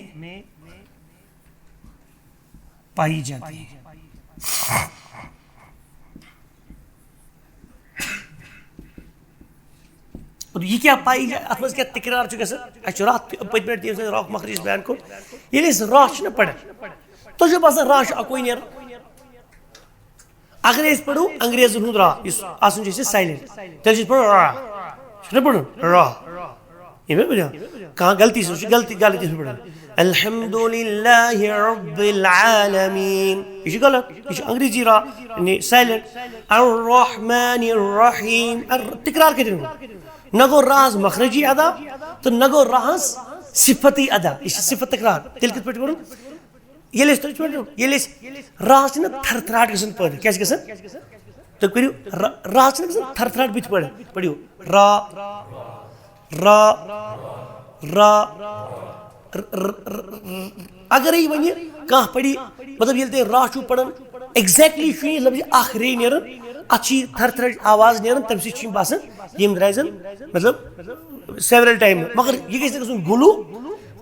پائی جاتی ہے۔ اور یہ کیا پائی جا-، اتھ منٛز کیا تکرار چھُ گژھان؟ اَسہِ چھُ راتھ پٔتمہِ لٹہِ ییٚمہِ ساتہٕ راہُک مخرج بیان کوٚر، ییٚلہِ أسۍ را چھِنہ پران، تۄہہِ چھُو باسان را چھُ اَکُے نیران؟ اگر أسۍ پرو انگریزن ہُنٛد را، یُس آسان چھُ اَسہِ سایلنٹ، تیٚلہِ چھِ أسۍ پران را۔ چھُنہ پرُن؟ را۔ یہِ مےٚ بنیو۔ کانٛہہ غلطی سۭتۍ چھُ غلطی، غلطی سۭتۍ پرُن۔ الحمد للہ رب العالمین۔ یہِ چھُ غلط۔ یہِ چھُ انگریزی را، یعنی سایلنٹ۔ الرحمن الرحیم۔ ار-، تکرار کتہِ گوٚو؟ نہ گوٚو راہس مخرجی ادا تہٕ نہ گوٚو راہس صفتی ادا۔ یہِ چھِ صفت تکرار۔ تیٚلہِ کِتھ پٲٹھۍ پرُن؟ ییٚلہِ أسۍ تُہۍ چھِو، ییٚلہِ أسۍ راز چھِنہ تھر تھراٹ گژھان پٲدٕ، کیٛاہ چھِ گژھان؟ تُہۍ کٔرِو را-، راز چھِنہ گژھان تھر تھراٹ بٕتھِ پٲدٕ، پٔرِو را، را، را، ر-، ر-، ر-، ر-، اگرے وۄنۍ کانٛہہ پٔرِ، مطلب ییٚلہِ تُہۍ را چھُو پران، exactly چھُ یہِ لفظ اکھ رے نیران، اتھ چھِ یہِ تھر تھراٹ آواز نیران، تمہِ سۭتۍ چھُ یہِ باسان یِم درٛاے زن، مطلب، several time، مگر یہِ گژھِ نہٕ گژھُن گُلوٗ۔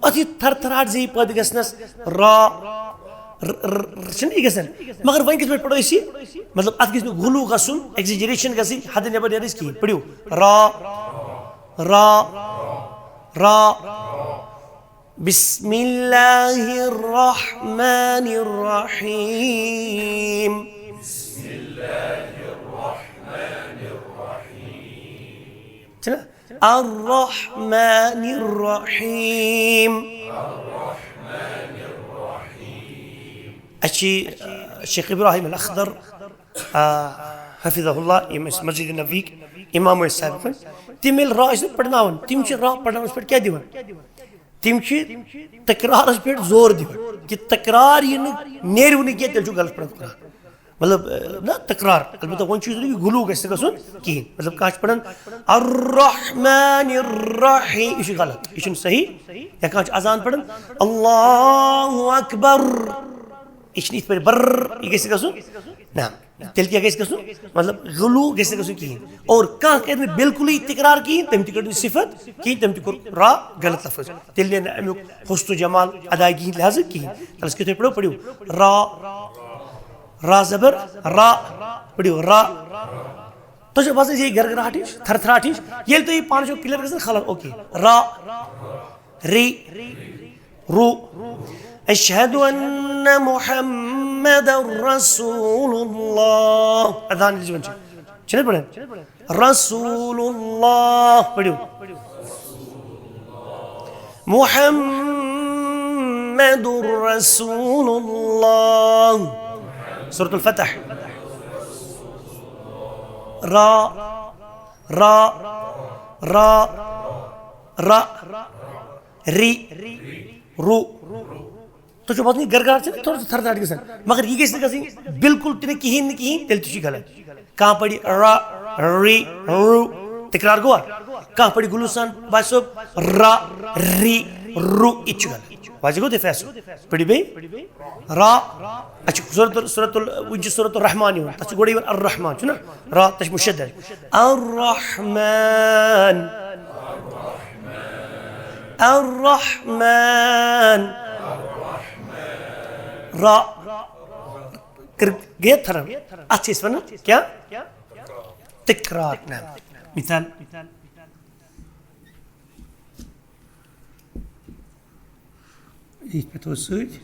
اتھ یہِ تھر تھراٹ زِ یہِ پٲدٕ گژھنس را، ر-، ر-، ر-، چھِنہٕ یہِ گژھان۔ مگر وۄنۍ کِتھ پٲٹھۍ پرو أسۍ یہِ؟ مطلب، اتھ گژھِ نہٕ گُلوٗ گژھُن، exaggeration گژھٕنۍ، حدٕ نٮ۪بر نیرٕنۍ کِہیٖنۍ۔ پٔرِو را، را، را۔ بسم اللہ الرحمن الرحیم۔ چھُنہ؟ الرحمن الرحیم۔ اَسہِ چھِ، آ، شیخ ابراہیم الاخضر، آ، حفظہ اللہ، یِم اَسہِ مسجد نبویِک امام ٲسۍ سابقن، تِم ییٚلہِ را ٲسۍ نہٕ پرناوان، تِم چھِ را پرناونس پٮ۪ٹھ کیٛاہ دِوان؟ تِم چھِ تکرارس پٮ۪ٹھ زور دِوان کہِ تکرار یہِ نہٕ نیرِو نہٕ کینٛہہ، تیٚلہِ چھُ غلط پران قرآن۔ مطلب، آ، نہ تکرار، البتہ وۄنۍ چھُ یہِ ضروٗری گُلوٗ گژھِ نہٕ گژھُن کِہیٖنۍ۔ مطلب، کانٛہہ چھُ پران الرحمن الرحیم، یہِ چھُ غلط، یہِ چھُنہٕ صحیح۔ یا کانٛہہ چھُ اذان پران اللہ اکبر، یہِ چھُنہٕ یِتھ پٲٹھۍ بر، یہِ گژھِ گژھُن۔ نہ، تیٚلہِ کیٛاہ گژھِ گژھُن؟ مطلب، غلوٗ گژھِ نہٕ گژھُن کِہیٖنۍ۔ اور کانٛہہ کرِ نہٕ بالکُلٕے تکرار کِہیٖنۍ، تٔمۍ تہِ کٔڑ نہٕ صفت کِہیٖنۍ، تٔمۍ تہِ کوٚر را غلط لفظ۔ تیٚلہِ نیرِ نہٕ اَمیُک حسن و جمال ادائیگی ہِنٛدِ لحاظہٕ کِہیٖنۍ۔ تَلَس کِتھ پٲٹھۍ پرو؟ پٔرِو را، را زبر را، پٔرِو را۔ تۄہہِ چھو باسان یہِ گرگراہٹ ہِش، تھرتھراہٹ ہِش؟ ییٚلہِ تُہۍ یہِ پانہٕ چھو clear گژھان، خلق، اوکے۔ را، ری، رو۔ اشہد ان محمد رسول اللہ۔ اذان ییٚلہِ دِوان چھِ، چھِنہٕ پران؟ رسول اللہ۔ پٔرِو۔ محمد رسول اللہ۔ سورة الفتح۔ را، را، را، را، ری، رو۔ تۄہہِ چھو باسان، یہِ گرگراہٹ چھِ نہ تھوڑا سا تھرتھراہٹ گژھان، مگر یہِ گژھِ نہٕ گژھٕنۍ بالکل تہِ نہٕ کِہیٖنۍ نہٕ کِہیٖنۍ، تیٚلہِ تہِ چھُ یہِ غلط۔ کانٛہہ پرِ را، ری، رو، تکرار گوٚوا؟ کانٛہہ پرِ گُلوٗ سان، باسہِ صٲب، را، ری، رو، یہِ تہِ چھُ غلط۔ واضح گوٚو تۄہہِ فیصلہٕ؟ پٔرِو بیٚیہِ۔ را، اَسہِ چھُ سورت ال-، سورت ال-، وٕنہِ چھُ سورت الرحمان یِوان، تَتھ چھُ گۄڈٕ یِوان الرحمان، چھُنہ؟ را، تَتھ چھُ مُشدد۔ الرحمن۔ الرحمن۔ را۔ کر-، گٔیے تھرم۔ اَتھ چھِ أسۍ وَنان کیٛاہ؟ تکرار۔ نہ۔ مثال۔ یِتھ پٲٹھۍ اوس سۭتۍ۔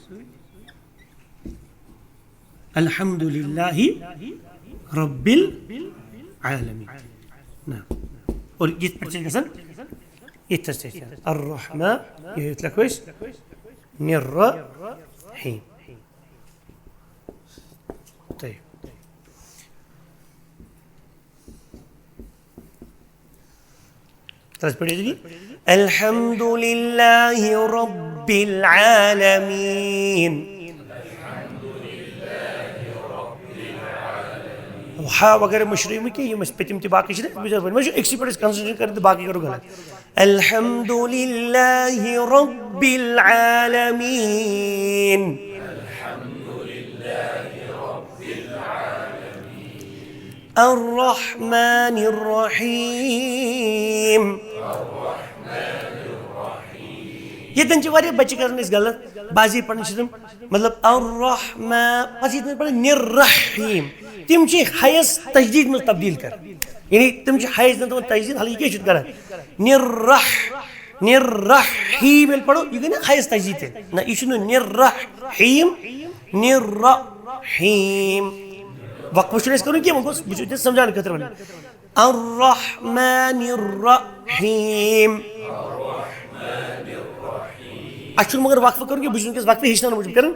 الحمد للہ رب العالمین۔ نہ۔ اور یِتھ پٲٹھۍ چھِ گژھان، یِتھ پٲٹھۍ چھِ گژھان۔ الرحمن، یہِ یِتھ لیکھو أسۍ۔ نِر۔ ہی۔ طيب۔ ترٛےٚ پٲٹھۍ ٲسۍ۔ الحمد للہ رب العالمین۔ ہا وغیرہ مٔشرٲیِو مہٕ کینٛہہ، یِم اَسہِ پٔتِم تہِ باقٕے چھِ نہ، بہٕ چھُس وَنان، وۄنۍ چھُ أکسٕے پٮ۪ٹھ أسۍ concentration کَرٕنۍ تہٕ باقٕے کَرو غلط۔ الحمد للہ رب العالمین۔ الرحمن الرحيم. ییٚتٮ۪ن چھِ واریاہ بَچہِ کران أسۍ غلط، بعضی پَران چھِ تِم، مطلب، الرحمن، پَتہٕ چھِ تِم پَران نِررحیٖم. تِم چھِ ہیَس تشدیٖد منٛز تبدیٖل کران، یعنی تِم چھِ ہیَس دِوان تِمن تشدیٖد، حالانکہِ یہِ کیٛاہ چھِ کران؟ نِررح، نِررحیٖم ییٚلہِ پَرو، یہِ گٔے نہ ہیَس تشدیٖد تیٚلہِ؟ نہ، یہِ چھُنہٕ نِررحیٖم، نِررحیٖم. وقفہٕ چھُنہٕ اَسہِ کَرُن کینٛہہ، وۄنۍ گوٚژھ، بہٕ چھُس تیٚلہِ سَمجھاونہٕ خٲطرٕ وَنان. الرحمن الرحیم. اَسہِ چھُنہٕ مگر وقفہٕ کَرُن کینٛہہ، بہٕ چھُس وٕنکیٚس وقفہٕ ہیٚچھناونہٕ موٗجوٗب کَرُن.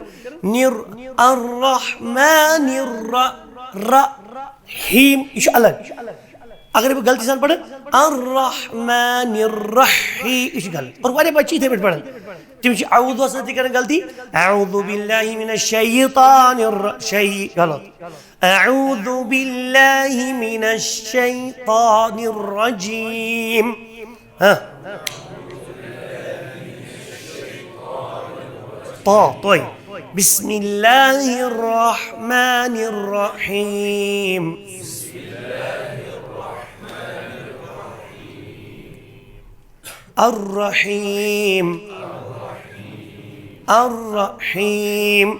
نِر، الرحمن الر، ر، حیٖم، یہِ چھُ الگ. اگر بہٕ غلطی سان پَرٕ، الرحمن الرحی، یہِ چھُ غلط. اور واریاہ بَچہِ چھِ یِتھَے پٲٹھۍ پَران. تِم چھِ اعوذ آسان تہِ کَران غلطی، اعوذ باللہ من الشیطان الر، شی، غلط. اعوذ باللہ من الشیطان الرجیم. ہاں. طا، طوے. بسم اللہ الرحمن الرحیم. الرحیم. الرحیم.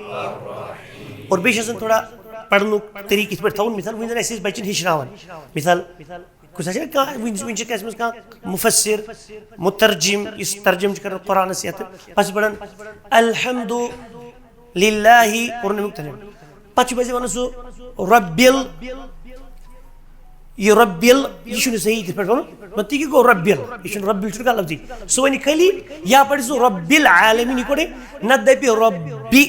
اور بیٚیہِ چھِ آسان تھوڑا پَرنُک طریٖقہٕ یِتھ پٲٹھۍ تھاوُن، مثال، وٕنۍ زَن اَسہِ ٲسۍ بَچَن ہیٚچھناوان، مثال، کُنہِ ساتہٕ چھِنہ کانٛہہ، وٕنہِ، وٕنہِ چھِ کٲنٛسہِ منٛز کانٛہہ مُفسِر، مُترجِم، یُس ترجمہٕ چھُ کَران قرآنَس یَتھ، پَتہٕ چھِ پَران الحمد للہ، کوٚرُن اَمیُک ترجمہٕ. پَتہٕ چھُ پَزِ وَنُن سُہ ربِّل، یہِ ربِّل، یہِ چھُنہٕ صحیح تِتھ پٲٹھۍ وَنُن. مطلب، تہِ کیٛاہ گوٚو ربِّل؟ یہِ چھُنہٕ ربِّل، چھُنہٕ کانٛہہ لفظی. سُہ وَنہِ خٲلی، یا پَرِ سُہ ربِّ العالمین، یہِ کوٚرُے، نَتہٕ دَپہِ ربی.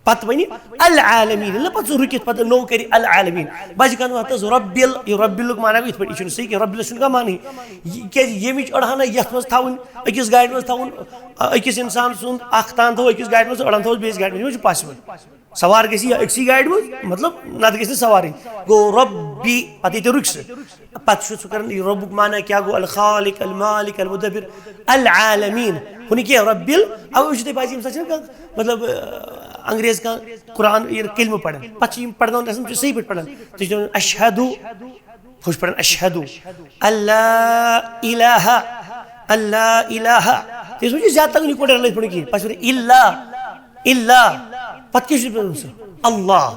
پَتہٕ وَنہِ العالمین، نہ پَتہٕ سُہ رُکِتھ، پَتہٕ نوٚو کَرِ العالمین. بَجہِ کَتھ وَنہِ تَتھ ربِّل، یہِ ربِّلُک معنی گوٚو یِتھ پٲٹھۍ، یہِ چھُنہٕ صحیح کینٛہہ، ربِّلَس چھُنہٕ کانٛہہ معنی. یہِ کیٛازِ ییٚمِچ أڑہَنا یَتھ منٛز تھاوٕنۍ، أکِس گاڑِ منٛز تھاوُن، أکِس اِنسان سُنٛد اَکھ تان تھاوو أکِس گاڑِ منٛز، أڑہَن تھاووس بیٚیِس گاڑِ منٛز، یہِ ما چھُ possible؟ سوار گژھِ یا أکسٕے گاڑِ منٛز، مطلب، نتہٕ گژھِ نہٕ سوارٕنۍ. گوٚو ربی، پتہٕ ییٚتہِ رُکہِ سُہ. پتہٕ چھُ سُہ کران، یہِ ربُک معنی کیٛاہ گوٚو؟ الخالق، المالک، المدبر، العالمین. ہُہ نہٕ کینٛہہ، ربِّل. اَوَے وٕچھِو تُہۍ، بعض ییٚمہِ ساتہٕ چھِنہٕ کانٛہہ، مطلب، انگریز کانٛہہ قرآن ییٚلہِ کلمہٕ پران، پتہٕ چھِ یِم پرناوان گژھان، تِم چھِ صحیح پٲٹھۍ پران. تِم چھِ دَپان، اشہدو، ہُہ چھُ پران، اشہدو اللہ الہ، اللہ الہ. تُہۍ وٕچھِو، زیادٕ تَگُن یہِ کوٚر رَلٲوِتھ پَرُن کِہیٖنۍ. پَتہٕ چھُ پَرُن الا، الا. پَتہٕ کیٛاہ چھُ پَرُن سُہ؟ اللہ.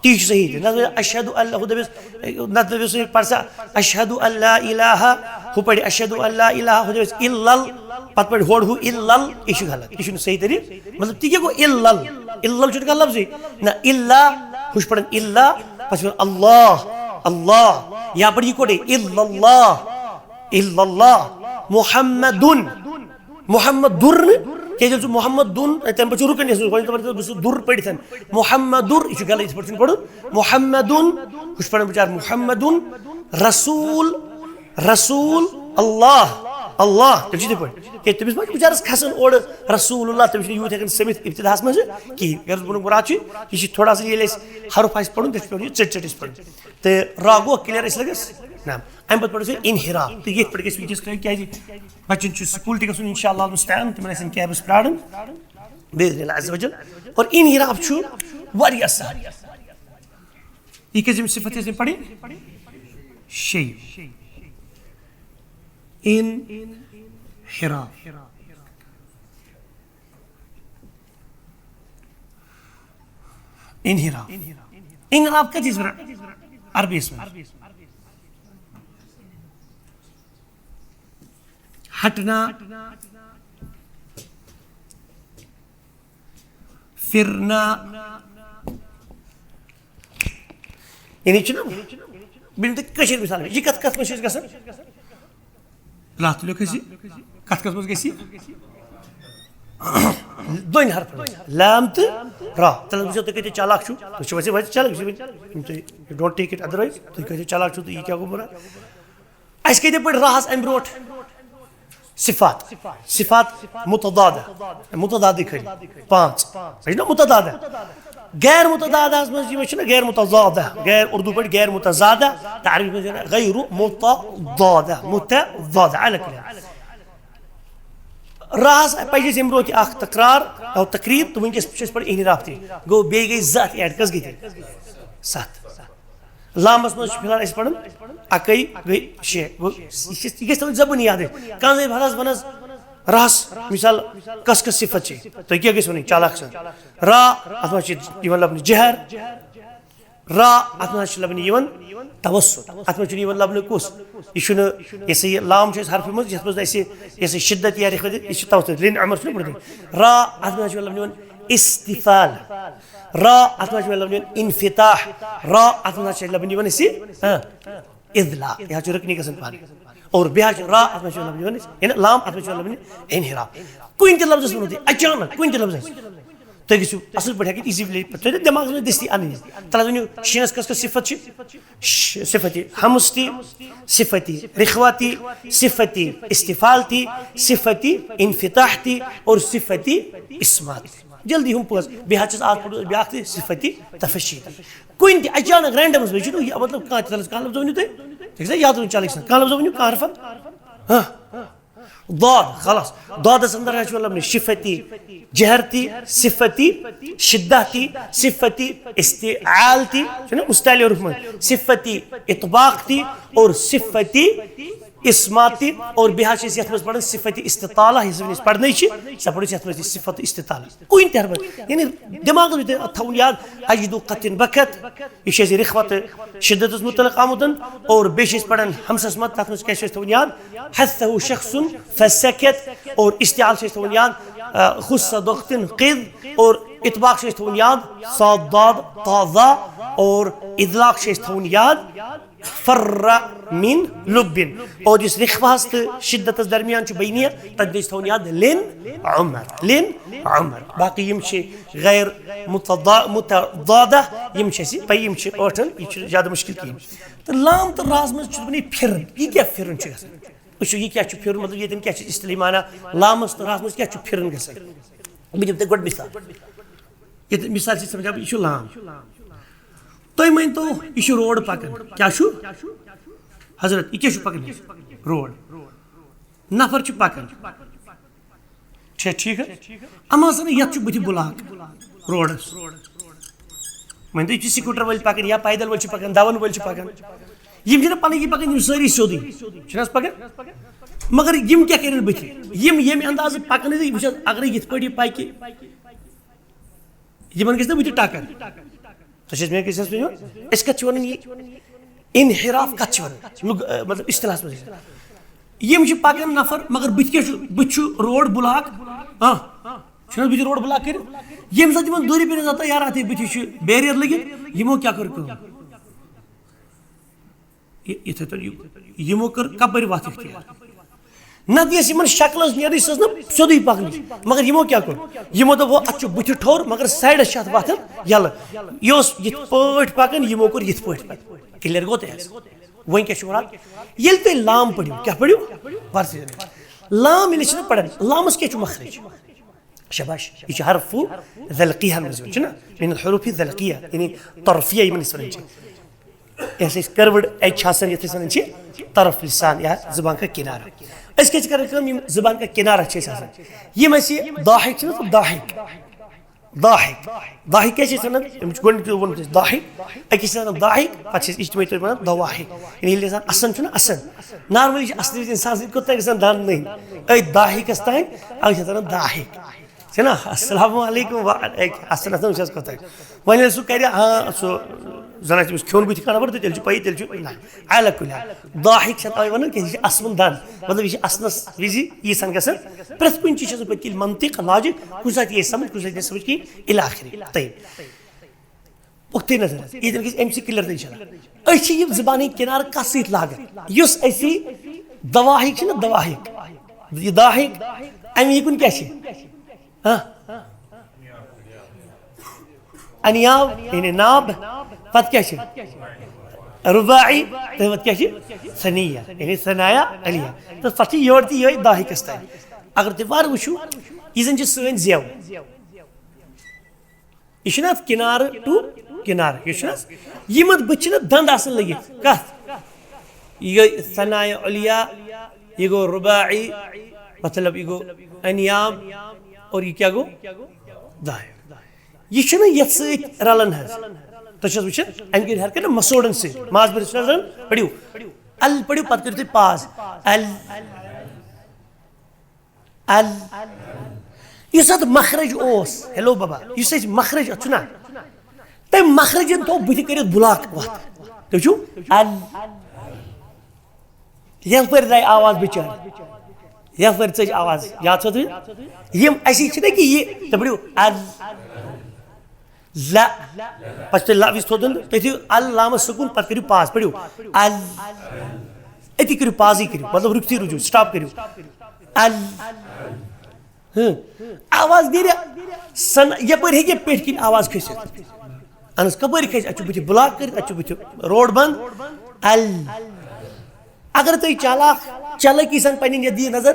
تی چھُ صحیح تہِ. نَتہٕ اشہدو اللہ، ہُہ دَپٮ۪س، نَتہٕ دَپٮ۪س سُہ پَرِ سا، اشہدو اللہ الہ، ہُہ پَرِ اشہدو اللہ الہ، ہُہ دَپٮ۪س الا، پَتہٕ پَرِ ہورٕ ہُہ الا، یہِ چھُ غلط، یہِ چھُنہٕ صحیح طریٖقہٕ. مطلب، تہِ کیٛاہ گوٚو الا؟ الا چھُنہٕ کانٛہہ لفظٕے. نہ، الا، ہُہ چھُ پَران الا، پَتہٕ چھُ پَران اللہ، اللہ. یا پَرِ یہِ کوٚرُے الا اللہ، الا اللہ، محمدن. محمد در نہٕ، کیٛازِ ییٚلہِ سُہ محمد دُن، تَمہِ پَتہٕ چھُ رُکُن یَس منٛز، گۄڈٕنٮ۪تھ دَپان، بہٕ چھُس دُر پٔرِتھ۔ محمد دُر، یہِ چھُ غلط، یِتھ پٲٹھۍ چھُنہٕ پَرُن۔ محمدُن، ہُہ چھُ پَران بِچارٕ محمدُن، رسول، رسول، اللہ، اللہ، تیٚلہِ چھُ یِتھَے پٲٹھۍ۔ کیٛازِ تٔمِس ما چھُ بِچارَس کھَسان اورٕ رسول اللہ، تٔمِس چھُنہٕ یوٗت ہٮ۪کان سٔمِتھ ابتداہَس منٛز کِہیٖنۍ۔ غرض ووٚنُم مُراد چھُ، یہِ چھِ تھوڑا سا، ییٚلہِ اَسہِ حرف آسہِ پَرُن، تیٚلہِ چھُ پٮ۪وان یہِ ژٔٹۍ ژٔٹۍ اَسہِ پَرُن۔ تہٕ را گوٚو clear اَسہِ لَگَس؟ نہ۔ اَمہِ پَتہٕ پَرو أسۍ انحراف۔ تہٕ یِتھ پٲٹھۍ گژھِ وٕنکیٚس کٲم، کیٛازِ بَچَن چھُ سکوٗل تہِ گژھُن، انشاءاللہ المستعان، تِمَن آسن کیبَس پرٛارُن، بإذن اللہ عز وجل۔ اور انحراف چھُ واریاہ سہل۔ یہِ کٔژِم صفت ٲسۍ مےٚ پَرٕنۍ؟ شیٚیِم۔ انحراف۔ انحراف۔ انحراف کَتہِ ٲسۍ وَنان عربی یَس منٛز؟ ہٹنا، پھرنا۔ یعنی چھُنہ، بہٕ دِمہٕ تۄہہِ کٲشِر مِثال۔ یہِ کَتھ، کَتھ منٛز چھِ أسۍ گژھان؟ لاتھ لیوٚکھ اَسہِ۔ کَتھ، کَتھ منٛز گژھِ یہِ؟ دۄن حرفن منٛز۔ لام تہٕ را۔ تَلہٕ وٕچھِو تُہۍ کۭتیٛاہ چالاک چھِو۔ تُہۍ چھِو ویسے واریاہ چالاک، یہِ چھُ وۄنۍ، یِم تُہۍ don't take it otherwise، تُہۍ کۭتیٛاہ چالاک چھِو تہٕ یہِ کیٛاہ گوٚو بُرا؟ اَسہِ کۭتیٛاہ پٔرۍ راہَس اَمہِ برونٛٹھ؟ صفات۔ صفات متضادہ۔ متضادٕے خٲلی۔ پانٛژھ۔ یہِ چھُنہ متضادہ؟ غیر متضادہَس منٛز یِوان چھُنہ غیر متضادہ، غیر، اردو پٲٹھۍ غیر متضادہ، تہٕ عربی پٲٹھۍ چھُنہ غیر متضادہ، متضادہ، الگ کٔرِتھ۔ راہَس پَزِ اَسہِ اَمہِ برونٛہہ تہِ اَکھ تکرار، او تقریٖب، تہٕ وٕنکیٚس چھِ أسۍ پَران انحراف تہِ۔ گوٚو، بیٚیہِ گٔے زٕ اَتھ add، کٔژ گٔے تیٚلہِ؟ ستھ۔ لامس منٛز چھِ فی الحال أسۍ پران اَکٕے گٔے شےٚ۔ گوٚو، یہِ چھِ، یہِ گژھِ تھاوٕنۍ زبٲنی یاد۔ کانٛہہ زَن وَنان، وَنان راہس، مثال، کس کس صفت چھِ؟ تُہۍ کیٛاہ گٔژھِو وَنٕنۍ؟ چالاک سان۔ را، اَتھ منٛز چھِ یِوان لَبنہٕ جہر۔ را، اَتھ منٛز چھِ لَبنہٕ یِوان توسط۔ اَتھ منٛز چھُنہٕ یِوان لَبنہٕ کُس؟ یہِ چھُنہٕ، یہِ ہسا یہِ لام چھُ اَسہِ حرفہِ منٛز، یَتھ منٛز اَسہِ یہِ ہسا شدت یا رخوت، یہِ چھُ توسط۔ لِن عمر چھُنہٕ پَران۔ را، اَتھ منٛز چھُ لَبنہٕ یِوان استفال۔ را، اَتھ منٛز چھُ لَبنہٕ یِوان انفتاح۔ را، اَتھ منٛز چھِ لَبنہٕ یِوان اَسہِ، ہاں، اضلاع۔ یہِ حظ چھُ رُکنی گژھان پانہٕ۔ اور بیٚیہِ حظ چھُ را، اَتھ منٛز چھُ لَبنہٕ یِوان اَسہِ، یعنی لام، اَتھ منٛز چھُ لَبنہٕ انحراف۔ کُنہِ تہِ لفظس ووٚنوٕ تۄہہِ، اچانک کُنہِ تہِ لفظس۔ تُہۍ گٔژھِو اَصٕل پٲٹھۍ ہیٚکِتھ easily پَتہٕ تُہۍ دٮ۪ماغَس منٛز دٔستی اَنٕنۍ۔ تَلہٕ حظ ؤنِو، شیٖنَس کۄس کۄس صفت چھِ؟ ش-، صفت حمس تہِ، صفت رخوہ تہِ، صفت استفال تہِ، صفت انفتاح تہِ اور صفت اسمات تہِ۔ جلدی ہُم پانٛژھ۔ بیٚیہِ حظ چھِس اَکھ پوٚرمُت، بیٛاکھ تہِ صفت تفشی تہِ۔ کُنہِ تہِ اچانک رینڈمس منٛز چھُنہٕ یہِ، مطلب، کانٛہہ تہِ لفظ، کانٛہہ لفظ ؤنِو تُہۍ، ٹھیٖک چھا؟ یاد روزُن چلے سان، کانٛہہ لفظ ؤنِو، کانٛہہ حرفا۔ ہاں۔ ضاد، خلاص۔ ضادس اندر حظ چھُ لبنہٕ شفتی، جہرتی، صفتی، شدتی، صفتی استعال تہِ، چھُنہ مستعلیُک منٛز، صفتی اطباق تہِ اور صفتی اسمات تہِ، اور بیٚیہِ حظ چھِ أسۍ یَتھ منٛز پَران صفتی استطالہ، یُس وۄنۍ أسۍ پَرنٕے چھِ، سۄ پَرو أسۍ یَتھ منٛز تہِ صفت استطالہ۔ کُنہِ تہِ حرفس، یعنی دٮ۪ماغس منٛز تھاوُن یاد، اجدو قطن بکت، یہِ چھِ اَسہِ رخوت شدتس متعلق آمُت، اور بیٚیہِ چھِ أسۍ پران ہمسس منٛز، تتھ منٛز کیٛاہ چھِ أسۍ تھاوُن یاد؟ حثہ شخص فسکت، اور استعال چھِ أسۍ تھاوُن یاد، آ، خص ضغط قذ، اور اطباق چھِ أسۍ تھاوُن یاد، صاد ضاد تازہ، اور اضلاق چھِ أسۍ تھاوُن یاد، فر من لب۔ اور یُس رخوہس تہٕ شدتس درمیان چھُ بینیہ، تتھ گژھِ تھاوُن یاد لن عمر، لن عمر۔ باقی یِم چھِ غیر متضا-، متضادہ، یِم چھِ اَسہِ پَے، یِم چھِ ٲٹھن، یہِ چھُ زیادٕ مُشکِل کِہیٖنۍ۔ تہٕ لام تہٕ راہس منٛز چھُ دَپان یہِ پھِرُن، یہِ کیٛاہ پھِرُن چھُ گژھان؟ وٕچھِو، یہِ کیٛاہ چھُ پھِرُن، مطلب، ییٚتٮ۪ن کیٛاہ چھِ اصطلاحی معنی، لامس تہٕ راہس منٛز کیٛاہ چھُ پھِرُن گژھان؟ بہٕ دِمہٕ تۄہہِ گۄڈٕ مثال۔ ییٚتہِ مثال چھِ سمجھان، یہِ چھُ لام۔ تُہۍ مٲنۍ تو، یہِ چھُ روڈ پکان۔ کیٛاہ چھُ؟ حضرت، یہِ کیٛاہ چھُ پکان؟ روڈ۔ نفر چھُ پکان۔ چھا ٹھیٖک حظ؟ اما سن یتھ چھُ بٕتھِ بُلاک روڈس۔ مٲنۍ تو، یہِ چھِ سکوٗٹر وٲلۍ پکان یا پیدل وٲلۍ چھِ پکان، دون وٲلۍ چھِ پکان۔ یِم چھِنہ پنٕنۍ کِنۍ پکان، یِم سٲری سیوٚدُے چھِنہ حظ پکان۔ مگر یِم کیٛاہ کرن بٕتھِ؟ یِم ییٚمہِ اندازٕ پکان، یہِ وٕچھ حظ، اگرے یِتھ پٲٹھۍ یہِ پکہِ، یِمن گژھِ نہ بٕتھِ ٹکر۔ تۄہہِ چھِ حظ میٲنۍ کتھ سمجھ یِوان؟ أسۍ کتھ چھِ ونان یہِ؟ انحراف کتھ چھِ ونان؟ لُگ-، ٲ، مطلب اصطلاحس منٛز۔ یِم چھِ پکان نفر، مگر بٕتھِ کیٛاہ چھُ؟ بٕتھِ چھُ روڈ بُلاک۔ ہاں، چھُنہٕ حظ بٕتھِ روڈ بُلاک کٔرِتھ؟ ییٚمہِ ساتہٕ یِمن دوٗرِ پٮ۪ٹھ نظر تَتھ، یارٕ، اَتھے بٕتھِ چھُ barrier لٔگِتھ، یِمو کیٛاہ کٔر کٲم؟ یہِ-، یِتھے پٲٹھۍ یہِ-، یِمو کٔر کپٲرۍ وتھ اختیار؟ نتہٕ یۄس یِمن شکل ٲس نیرٕنٕچ، سۄ ٲس نہٕ سیوٚدُے پکنٕچ۔ مگر یِمو کیٛاہ کوٚر؟ یِمو دوٚپ، "ہو، اتھ چھُ بٕتھِ ٹھوٚر، مگر سایڈس چھِ اتھ وتھ یلہٕ۔" یہِ اوس یِتھ پٲٹھۍ پکان، یِمو کوٚر یِتھ پٲٹھۍ پکان۔ Clear گوٚو تۄہہِ حظ؟ وۄنۍ کیٛاہ چھُ مراد؟ ییٚلہِ تُہۍ لام پٔرِو، کیٛاہ پٔرِو؟ ورسے۔ لام ییٚلہِ چھِنہٕ پران، لامس کیٛاہ چھُ مخرج؟ شاباش، یہِ چھُ حرف ذلقیہ منٛز یِوان، چھُنہ؟ من الحروف الذلقیہ، یعنی طرفیہ یِمن أسۍ وَنان چھِ۔ یۄس اَسہِ curved edge چھِ آسان، یَتھ أسۍ وَنان چھِ طرف لسان یا زبان کا کنارہ۔ أسۍ کیٛاہ چھِ کران کٲم؟ یِم زبان کا کنارہ چھِ اَسہِ آسان، یِم اَسہِ ضاحک چھِ نہ، ضاحک، ضاحک، ضاحک کیٛاہ چھِ أسۍ وَنان؟ أمِس چھُ گۄڈٕنیُکُے ووٚنمُت اَسہِ ضاحک، أکِس چھِ وَنان ضاحک، پَتہٕ چھِ أسۍ اجتمٲعی طور وَنان ضواحک۔ یعنی ییٚلہِ اِنسان اَسان چھُنہ، اَسان، normally چھِ اَسنہٕ وِزِ اِنسان سۭتۍ کوٚت تام گژھان دَنٛد نٔنۍ، أتھۍ ضاحکَس تام، اَوَے چھِ اَتھ وَنان ضاحک۔ چھِنہ؟ السلام علیکم وعلیکم السلام، وٕچھ حظ کوٚت تام۔ وۄنۍ ییٚلہِ سُہ کَرِ، ہاں، سُہ زَن آسہِ تٔمِس کھیوٚن بٕتھِ کانٛہہ نفر تہٕ تیٚلہِ چھُ پَیی، تیٚلہِ چھُ نہ۔ علی کُلہِ حال، ضاحک چھِ اَتھ اَوَے وَنان کہِ یہِ چھِ اَسوُن دَنٛد، مطلب، یہِ چھِ اَسنَس وِزِ ییٖژ ہَن گژھان۔ پرٛٮ۪تھ کُنہِ چیٖز چھِ آسان پٔتۍ کِنۍ منطق، logic، کُنہِ ساتہٕ یی اَسہِ سَمٕجھ، کُنہِ ساتہٕ یی نہٕ سَمٕجھ کِہیٖنۍ، اِلی آخری۔ طیب۔ پُختٕے نظر حظ، ییٚتٮ۪ن گژھِ اَمہِ سۭتۍ clear تہٕ اِنشاء اللہ۔ أسۍ چھِ یہِ زبانہِ کِنارٕ کَس سۭتۍ لاگان؟ یُس اَسہِ یہِ ضواحک چھِنہ، ضواحک، یہِ ضاحک، اَمہِ یہِ کُن کیٛاہ چھِ؟ ہاں؟ انیاب، یعنی ناب، پتہٕ کیٛاہ چھِ؟ رباعی، تہٕ پتہٕ کیٛاہ چھِ؟ ثنیہ، یعنی ثنایا علیہ۔ تہٕ پتہٕ چھِ یورٕ تہِ یِہوٚے ضاحکَس تام۔ اگر تُہۍ وارٕ وٕچھِو، یہِ زَن چھِ سٲنۍ زٮ۪و۔ یہِ چھُنہٕ اَتھ کِنارٕ to کِنارٕ، یہِ چھُنہٕ حظ؟ یِمن بٕتھِ چھِنہٕ دَنٛد آسان لٔگِتھ۔ کَتھ؟ یہِ گٔے ثنایا علیا، یہِ گوٚو رباعی، مطلب، یہِ گوٚو انیاب، اور یہِ کیٛاہ گوٚو؟ ضاحک۔ یہِ چھُنہٕ یَتھ سۭتۍ رَلان حظ۔ تُہۍ چھِو حظ وٕچھان؟ اَمہِ کِنۍ ہٮ۪کہِ نہ مسوڑن سۭتۍ، ماز بٔرِتھ چھِ آسان، پٔرِو۔ ال پٔرِو، پَتہٕ کٔرِو تُہۍ پاز۔ ال۔ ال۔ یُس اَتھ مخرج اوس، ہیلو بابا، یُس اَسہِ مخرج اَتھ چھُنہ، تٔمۍ مخرجن تھوٚو بٕتھِ کٔرِتھ بُلاک وَتھ۔ تُہۍ چھِو؟ ال۔ یَپٲرۍ درٛاے آواز بِچٲرۍ۔ یَپٲرۍ ژٔج آواز۔ یاد چھو تۄہہِ؟ یِم اَسی چھِنہ کہِ یہِ، تُہۍ پٔرِو ال۔ لا۔ پتہٕ چھُ تۄہہِ لفظ تھوٚد دیُن، تُہۍ تھٲیِو ال لامس سکوٗن، پتہٕ کٔرِو پاز، پٔرِو ال۔ أتی کٔرِو پازٕے کٔرِو، مطلب رُکتھٕے رُکِو، سٹاپ کٔرِو۔ ال۔ ہٕں۔ آواز نیرِ سن، یپٲرۍ ہیٚکہِ پٮ۪ٹھۍ کِنۍ آواز کھٔسِتھ۔ اہن حظ، کپٲرۍ کھسہِ؟ اتہِ چھُ بٕتھِ بلاک کٔرِتھ، اتہِ چھُ بٕتھِ روڈ بند۔ ال۔ اگر تُہۍ چالاک، چالٲکی سان پنٕنۍ یتھ دِیِو نظر،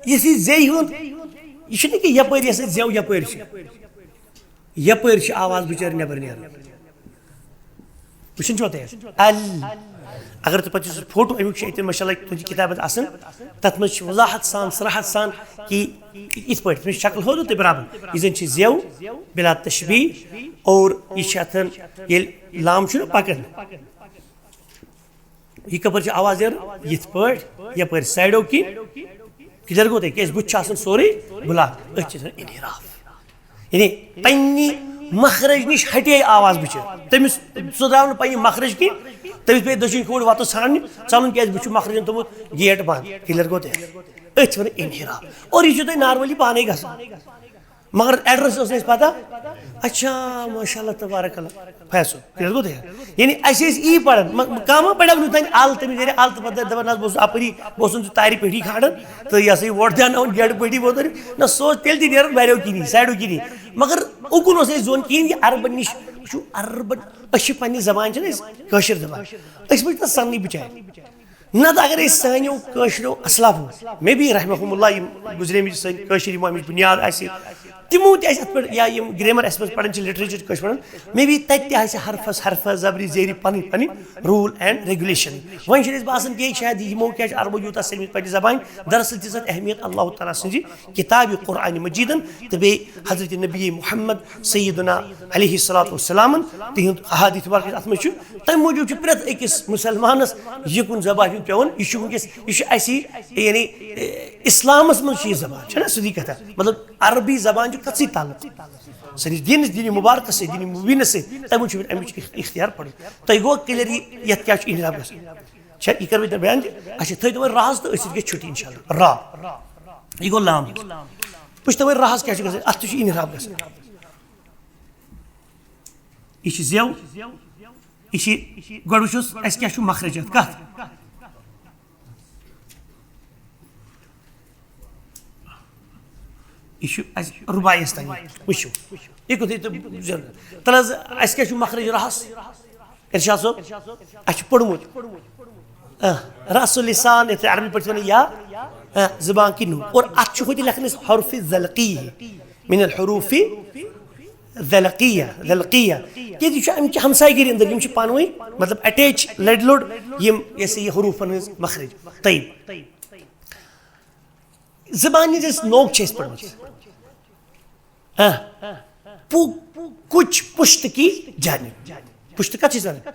یُس یہِ زیٚیہِ ہُنٛد، یہِ چھُنہٕ کہِ یپٲرۍ یۄس زیو یپٲرۍ چھِ۔ یپٲرۍ چھِ آواز بِچٲرۍ نٮ۪بر نیران۔ وٕچھان چھِوا تُہۍ؟ ال۔ اگر تُہۍ پتہٕ یُس فوٹو اَمیُک چھُ اَتہِ ماشاء اللہ تُہنٛدِ کِتابہِ منٛز آسان، تَتھ منٛز چھِ وضاحت سان، صراحت سان کہِ یِتھ پٲٹھۍ تٔمِس شکل ہوو تُہۍ برابر۔ یہِ زَن چھِ زیو بلا تشبیہ، اور یہِ چھِ اَتھن ییٚلہِ لام چھُنہ پکان، یہِ کپٲرۍ چھِ آواز یِوان؟ یِتھ پٲٹھۍ، یپٲرۍ سایڈو کِنۍ۔ کلیئر گوٚو تۄہہِ؟ کیازِ بُتھ چھُ آسان سورُے بُلاک، أتھۍ چھِ آسان انحراف۔ یعنی پننہِ مخرج نِش ہٹے آواز بُچھِ۔ تٔمِس، سُہ درٛاو نہٕ پننہِ مخرج کِنۍ، تٔمِس پیٚیہِ دٔچھِنۍ کھووُر وَتَس ژھانٛڈنہِ، ژَلُن کیازِ بُتھ چھُ مخرجن تھوٚمُت گیٹ بنٛد۔ کلیئر گوٚو تۄہہِ؟ أتھۍ چھِ وَنان انحراف۔ اور یہِ چھُو تۄہہِ نارملی پانے گژھان۔ مگر ایڈریس اوس نہٕ اَسہِ پتہ۔ اچھا، ماشاء اللہ، تبارک اللہ۔ فیصل، کیٛاہ گوٚو تۄہہِ؟ یعنی اَسہِ ٲسۍ یی پران، م-، کانٛہہ ما پرِ وُنیُک تام ال، تٔمِس نیرِ ال تہٕ پتہٕ دَپان، نہ حظ، بہٕ اوسُس اَپٲری، بہٕ اوسُس تارِ پیٹھی کھالان تہٕ یہِ ہسا یہِ ووٹ دیٛاوناوان گیٹہٕ پیٹھی ووت۔ نہ، سُہ اوس تیٚلہِ تہِ نیران واریاہو کِنی، سایڈو کِنی۔ مگر اُکُن اوس نہٕ اَسہِ زون کِہیٖنۍ، یہِ عربن نِش، وٕچھِو، عربن، أسۍ چھِ پننہِ زبانہِ، چھِنہٕ أسۍ کٲشِر زبان، أسۍ ما چھِ تَتھ سننٕے بِچارِ۔ نتہٕ اگر أسۍ سانیو کٲشریو اسلافو، مے بی رحمہم اللہ، یِم گُزریمٕتۍ چھِ سٲنۍ کٲشِر، یِمو اَمِچ بُنیاد آسہِ، تِمو تہِ آسہِ اَتھ پٮ۪ٹھ، یا یِم گرٛیمر اَسہِ منٛز پَران چھِ، لِٹریچر چھِ کٲشِر پَران، مے بی تَتہِ تہِ آسہِ حرفس حرفس زبرِ زیرِ پَنٕنۍ پَنٕنۍ روٗل اینڈ ریگولیشن۔ وۄنۍ چھِنہٕ أسۍ باسان کینٛہہ، شاید یِمو کیٛاہ چھِ عربو یوٗتاہ سٔلمٕتۍ پننہِ زبانہِ، دراصل دِژ اَتھ اہمیت اللہ تعالیٰ سٕنٛزِ کِتابِ قرآنِ مجیٖدن تہٕ بیٚیہِ حضرت نبی محمد سیدنا علیہ الصلوۃ والسلامن تِہُنٛد احادیث مبارک اَتھ منٛز چھُ۔ تَمہِ موٗجوٗب چھُ پرٛٮ۪تھ أکِس مُسلمانَس یہِ کُن زبان ہیوٚن پٮ۪وان۔ یہِ چھُ وٕنکیٚس، یہِ چھُ اَسہِ، یعنی، اے، اِسلامَس منٛز چھِ یہِ زبان، چھَنہ سیوٚدُے کَتھا؟ مطلب، عربی زبان چھُ کَتھ سۭتۍ تعلق؟ سٲنِس دیٖنَس، دیٖنِ مُبارکَس سۭتۍ، دیٖنِ مُبیٖنَس سۭتۍ۔ تَمہِ موٗجوٗب چھُ اَمِچ اخ-، اختیار پَرُن۔ تۄہہِ گوٚو کلیئر یہِ، یَتھ کیٛاہ چھُ انحراف گژھان؟ چھا یہِ کَرٕ بہٕ تۄہہِ بیان تہِ؟ اچھا، تھٲیِو تُہۍ وۄنۍ راز تہٕ أسۍ گژھِ چھُٹی اِنشاءاللہ۔ را۔ یہِ گوٚو لام۔ وٕچھ تُہۍ وۄنۍ راہَس کیٛاہ چھُ گژھان؟ اَتھ تہِ چھُ انحراف گژھان۔ یہِ چھِ زیو۔ یہِ چھِ، گۄڈٕ وٕچھوس اَسہِ کیٛاہ چھُ مخرج اَتھ، کَتھ؟ یہِ چھُ اَسہِ رُباعیَس تام۔ وٕچھِو، یہِ کوٚت یہِ تہٕ زیوٚن۔ تَلہٕ حظ، اَسہِ کیٛاہ چھُ مخرج راہَس؟ ارشاد صٲب، اَسہِ چھُ پوٚرمُت۔ آ، رأس اللسان، یَتھ عربی پٲٹھۍ چھِ وَنان یا، آ، زبان کی نوک۔ اور اَتھ چھُ ہوٚتہِ لیکھان أسۍ حرف زلقی، من الحروف زلقیہ، زلقیہ۔ کیٛازِ یہِ چھُ اَمہِ چہِ ہمسایہِ گٔری اندر، یِم چھِ پانہٕ ؤنۍ، مطلب، اٹیچ، لٔڑۍ لوٚڑ، یِم، یہِ ہسا یہِ حروفن ہٕنٛز مخرج۔ طیب۔ زبانہِ ہٕنٛز أسۍ نوک چھِ أسۍ پٔرمٕژ۔ ہاں۔ پُ-، کُچ پُشت کی جانب۔ پُشت کَتھ چھِ أسۍ وَنان؟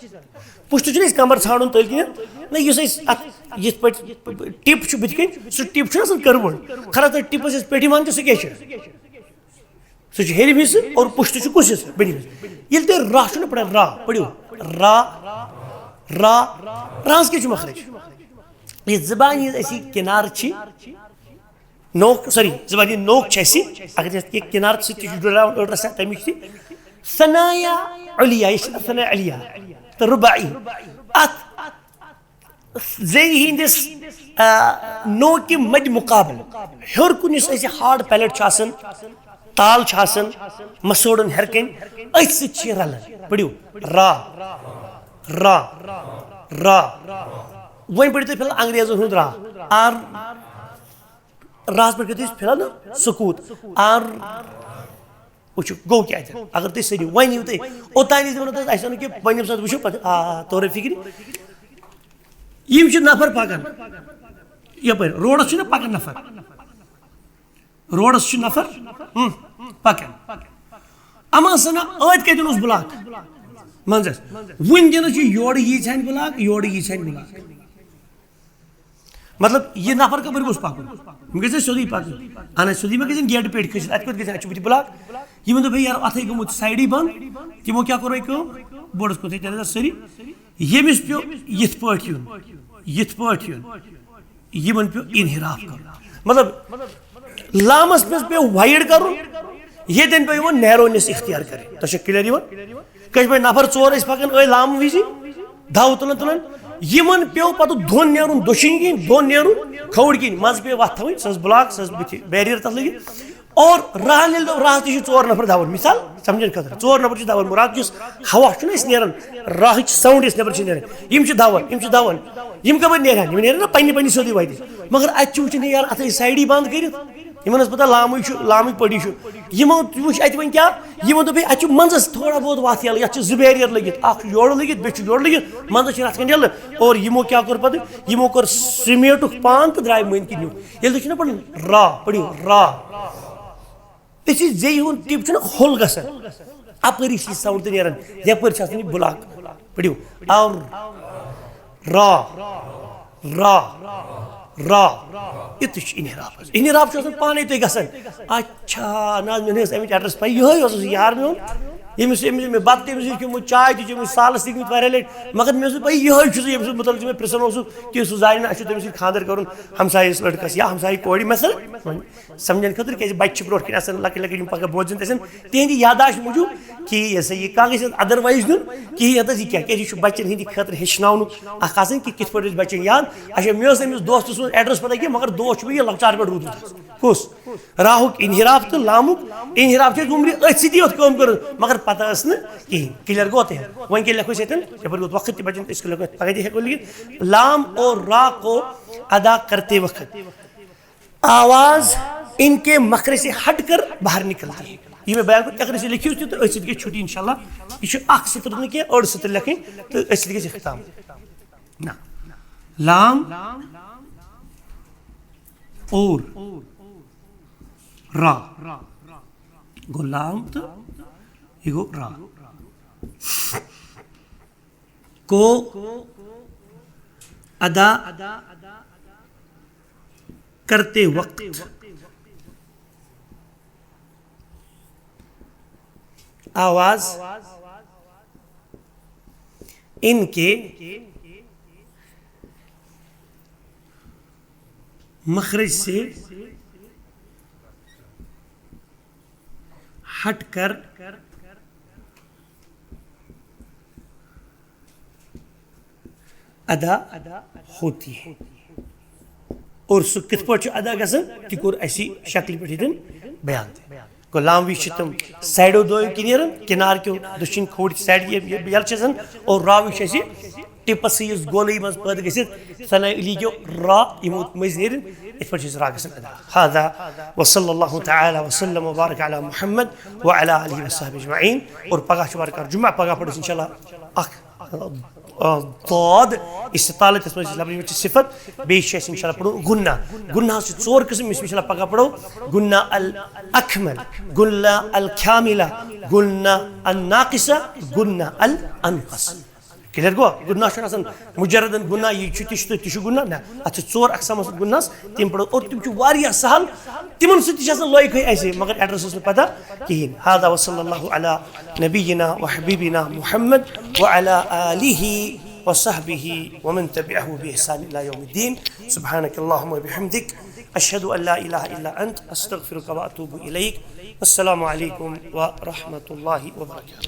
پُشت چھُنہٕ أسۍ کمر ژھانٛڈُن تٔلۍ کِنٮ۪تھ۔ نہ، یُس أسۍ اَتھ یِتھ پٲٹھۍ ٹِپ چھُ بٕتھِ کَنۍ، سُہ ٹِپ چھُنہٕ آسان کٔروٕ۔ خراب تۄہہِ ٹِپَس یۄس پیٚٹھی وَنان چھِ، سُہ کیٛاہ چھُ؟ سُہ چھُ ہیٚرِمہِ حصہٕ اور پُشت چھُ کُس حصہٕ؟ بٔنِمہِ حصہٕ۔ ییٚلہِ تُہۍ راہ چھُو نہ پَران، راہ پٔرِو۔ راہ، راہ، راہَس کیٛاہ چھُ مخرج؟ یہِ زبانہِ ہٕنٛز اَسہِ یہِ کِنار چھِ، نوک، سوری، زبانہِ ہٕنٛز نوک چھِ اَسہِ، اگر أسۍ یہِ کِنار سۭتۍ تہِ چھُ جُڑاوان أڑ رَژھا تَمِچ تہِ۔ ثنایا علیا، یہِ چھِ ثنایا علیا تہٕ رُباعی۔ اَتھ زیٚیہِ ہٕنٛدِس، آ، نوکہِ مدِ مُقابل ہیوٚر کُن یُس اَسہِ ہارڈ پیلیٹ چھُ آسان، تال چھُ آسان، مسوڑن ہیٚرِ کَنہِ، أتھۍ سۭتۍ چھِ یہِ رَلان۔ پٔرِو، را، را، را۔ وۄنۍ پٔرِو تُہۍ فی الحال انگریزن ہُنٛد را۔ آر، راہَس پٮ۪ٹھ کٔرِو تُہۍ فی الحال سکوٗت۔ آر۔ وٕچھِو، گوٚو کیٛاہ اَتٮ۪تھ؟ اگر تُہۍ سٲری وۄنۍ یِیِو تُہۍ اوٚتام، أسۍ دِمو نہٕ تۄہہِ، اَسہِ وَنو کہِ وۄنۍ ییٚمہِ ساتہٕ وٕچھِو، پَتہٕ آ، تورٕ فِکرِ۔ یِم چھِ نفر پَکان یَپٲرۍ، روڈَس چھُنہ پَکان نفر، روڈَس چھُ نفر، ہُم، پَکان۔ اَما سَنا، ٲدۍ کَتٮ۪ن اوس بُلاک؟ منٛزس۔ وٕنکیٚنس چھِ یورٕ ییٖژ ہن بلاک، یورٕ ییٖژ ہن بلاک۔ مطلب، یہِ نفر کپٲرۍ گوٚژھ پکُن؟ یِم گژھِ سیوٚدُے پکُن۔ اہن حظ، سیوٚدُے ما گژھن گیٹہٕ پٮ۪ٹھۍ کھٔسِتھ؟ اتہِ کوٚت گژھِ؟ اتہِ چھُ بٕتھِ بلاک۔ یِمن دوٚپ، ہے یارو، اتھے گوٚمُت سایڈٕے بنٛد۔ تِمو کیٛاہ کوٚر وۄنۍ کٲم؟ بوٚڑس کوٚر تٔتۍ نظر سٲری۔ ییٚمِس پیوٚو یِتھ پٲٹھۍ یُن، یِتھ پٲٹھۍ یُن، یِمن پیوٚو انحراف کرُن۔ مطلب، لامس منٛز پیوٚو وایڈ کرُن، ییٚتٮ۪ن پیوٚو یِمن نیرونیس اختیار کرٕنۍ۔ تۄہہِ چھا کلیئر یِوان؟ کٲشِر پٲٹھۍ نفر ژور ٲسۍ پکان أتھۍ لامہٕ وِزِ، دَو تُلان تُلان۔ یِمن پیوٚو پتہٕ دۄن نیرُن دٔچھِنۍ کِنۍ، دۄن نیرُن کھووُر کِنۍ، منٛزٕ پیٚیہِ وتھ تھاوٕنۍ، سۄ ٲس بلاک، سۄ ٲس بٕتھِ بیریئر تتھ لٔگِتھ۔ اور راہن ییٚلہِ دو-، راہ تہِ چھِ ژور نفر دَوان، مثال سمجھن خٲطرٕ، ژور نفر چھِ دَوان، مراد یُس ہوا چھُنہ اَسہِ نیران، راہٕچ ساوُنڈ یۄس نٮ۪بر چھِ نیران، یِم چھِ دَوان، یِم چھِ دَوان۔ یِم کَپٲرۍ نیرن؟ یِم نیرن نہ پننہِ پننہِ سیوٚدُے وَتہِ۔ مگر اَتہِ چھِ وٕچھُن، ہے یار، اَتھ ہے سایڈٕے بنٛد کٔرِتھ۔ یِمن ٲس پتہ لامٕے چھُ، لامٕے پٔڑی چھُ۔ یِمو تہِ وٕچھ اَتہِ وۄنۍ کیٛاہ، یِمو دوٚپ، ہے، اَتہِ چھُ منٛزس تھوڑا بہت وَتھ یَلہٕ، یَتھ چھِ زٕ بیریئر لٔگِتھ، اَکھ چھُ یورٕ لٔگِتھ، بیٚیہِ چھُ یورٕ لٔگِتھ، منٛزس چھِ رَژھ کھنٛڈ یَلہٕ۔ اور یِمو کیٛاہ کوٚر پتہٕ؟ یِمو کوٚر سیٖمینٹُک پان تہٕ درٛاے مٔنٛدۍ کِنۍ نیوٗ۔ ییٚلہِ تُہۍ چھِو نہ پَران را، پٔرِو را۔ أسۍ چھِ زیٚیہِ ہُنٛد ٹِپ چھُنہ ہوٚل گژھان۔ اَپٲری چھِ یہِ ساوُنٛڈ تہِ نیران، یَپٲرۍ چھِ آسان یہِ بُلاک۔ پٔرِو۔ اور را، را، را۔ یہِ تہِ چھُ انحراف حظ۔ انحراف چھُ آسان پانَے تۄہہِ گژھان۔ اچھا، نہ حظ، مےٚ نہٕ حظ اَمِچ ایڈرَس پَے۔ یِہوٚے اوسُس یار میون۔ ییٚمِس، ییٚمِس مےٚ بَتہٕ تٔمِس نِش کھیوٚمُت، چاے تہِ چیٚمٕژ، سالَس تہِ گٔمٕتۍ واریاہ لَٹہِ۔ مگر مےٚ اوس نہٕ پَے یِہوٚے چھُ سُہ، ییٚمہِ سُنٛد مُتعلِق ژٕ مےٚ پرٛژھان اوسُکھ، کہِ سُہ زانہِ نہٕ، اَسہِ چھُ تٔمِس سۭتۍ خانٛدر کَرُن، ہمسایہِ یِس لٔڑکَس یا ہمسایہِ کورِ مثلاً۔ سمجھن خٲطرٕ، کیازِ بچہِ چھِ برونٛٹھ کِنۍ آسان لۄکٕٹۍ لۄکٕٹۍ، یِم پگاہ بوزن تہِ آسن تِہنٛدِ یاداشت موٗجوٗب، کہِ یہِ ہسا یہِ کانٛہہ گژھِ ادروایز دیُن کِہیٖنۍ، یَتھ حظ یہِ کیٛاہ، کیازِ یہِ چھُ بچن ہٕنٛدِ خٲطرٕ ہیٚچھناونُک اکھ آسان کہِ کِتھ پٲٹھۍ روزِ بچن یاد۔ اچھا، مےٚ اوس أمِس دوستہٕ سُنٛد ایڈرس پتہ کینٛہہ، مگر دوست چھُ مےٚ یہِ لۄکچار پٮ۪ٹھ روٗدمُت حظ۔ کُس؟ راہُک انحراف تہٕ لامُک انحراف چھِ اَسہِ عمرِ أتھۍ سۭتی یوت کٲم کٔرمٕژ، مگر پتہ ٲس نہٕ کِہیٖنۍ۔ کلیئر گوٚو تۄہہِ؟ وۄنۍ کیٛاہ لیکھو أسۍ ییٚتٮ۪ن؟ یَپٲرۍ ووت وقت تہِ بچن، أسۍ کیٛاہ لیکھو یَتھ؟ پگاہ تہِ ہٮ۪کو لیکھِتھ، لام اور را کو ادا کرتے وقت آواز ان کے مخرج سے ہٹ کر باہر نکلتی ہے۔ یہ میں بیان کو تقریر سے لکھی ہوئی تھی، تو ایسے کی چھٹی انشاءاللہ۔ یہ چھو اکھ سطر نہ کینٛہہ، أڑ سطر لیکھیں، تو ایسے کی اختتام۔ نہ۔ لام اور را۔ گو لام تو یہ گو را۔ کو ادا کرتے وقت آواز ان کے مخرج سے ہٹ کر ادا ہوتی ہے۔ اور سُہ کِتھ پٲٹھۍ چھُ ادا گژھان، تہِ کوٚر اَسہِ شکلہِ پٮ۪ٹھ ییٚتٮ۪ن بیان تہِ۔ گوٚو لام وِزِ چھِ تِم سایڈو دۄیو کِنۍ نیران، کِنار کیو دٔچھِنۍ کھوٚوُر سایڈ یہِ، یہِ یَلہٕ چھِ آسان، اور را وِزِ چھِ اَسہِ ٹِپَس ہِوِس گولٲیی منٛز پٲدٕ گٔژھِتھ، سنہ علی کیو را یِمو مٔنٛزۍ نیرن، یِتھ پٲٹھۍ چھِ أسۍ را گژھان ادا۔ هذا وصلى الله تعالى وسلم وبارك على محمد وعلى آله وصحبه أجمعين۔ اور پگاہ چھُ وارٕ کارٕ جمعہ، پگاہ پَرو أسۍ انشاءاللہ اکھ آ، ضاد استطالہ، تَتھ منٛز چھِ لفظ یِوان چھِ صفت، بیٚیہِ چھِ اَسہِ اِنشاءاللہ پَرُن غنہ۔ غنہَس چھِ ژور قٕسم، یُس اِنشاءاللہ پَگاہ پَرو۔ غنہ الاکمل، غنہ الکاملہ، غنہ الناقصہ، غنہ الانقص۔ کلیئر گوٚو؟ غنہ چھُنہٕ آسان مجردن غنہ، یہِ چھُ تہِ چھُ تہٕ تہِ چھُ غنہ، نہ۔ اَتھ چھِ ژور اقسام آسان غنہَس، تِم پَرو اور تِم چھِ واریاہ سہل، تِمن سۭتۍ تہِ چھِ آسان لٲگۍ کھٔے اَسہِ، مگر ایڈرس اوس نہٕ پتہ کِہیٖنۍ۔ هذا وصلى الله على نبينا وحبيبنا محمد وعلى آله وصحبه ومن تبعه بإحسان إلى يوم الدين. سبحانك اللهم وبحمدك، أشهد أن لا إله إلا أنت، أستغفرك وأتوب إليك. السلام عليكم ورحمة الله وبركاته.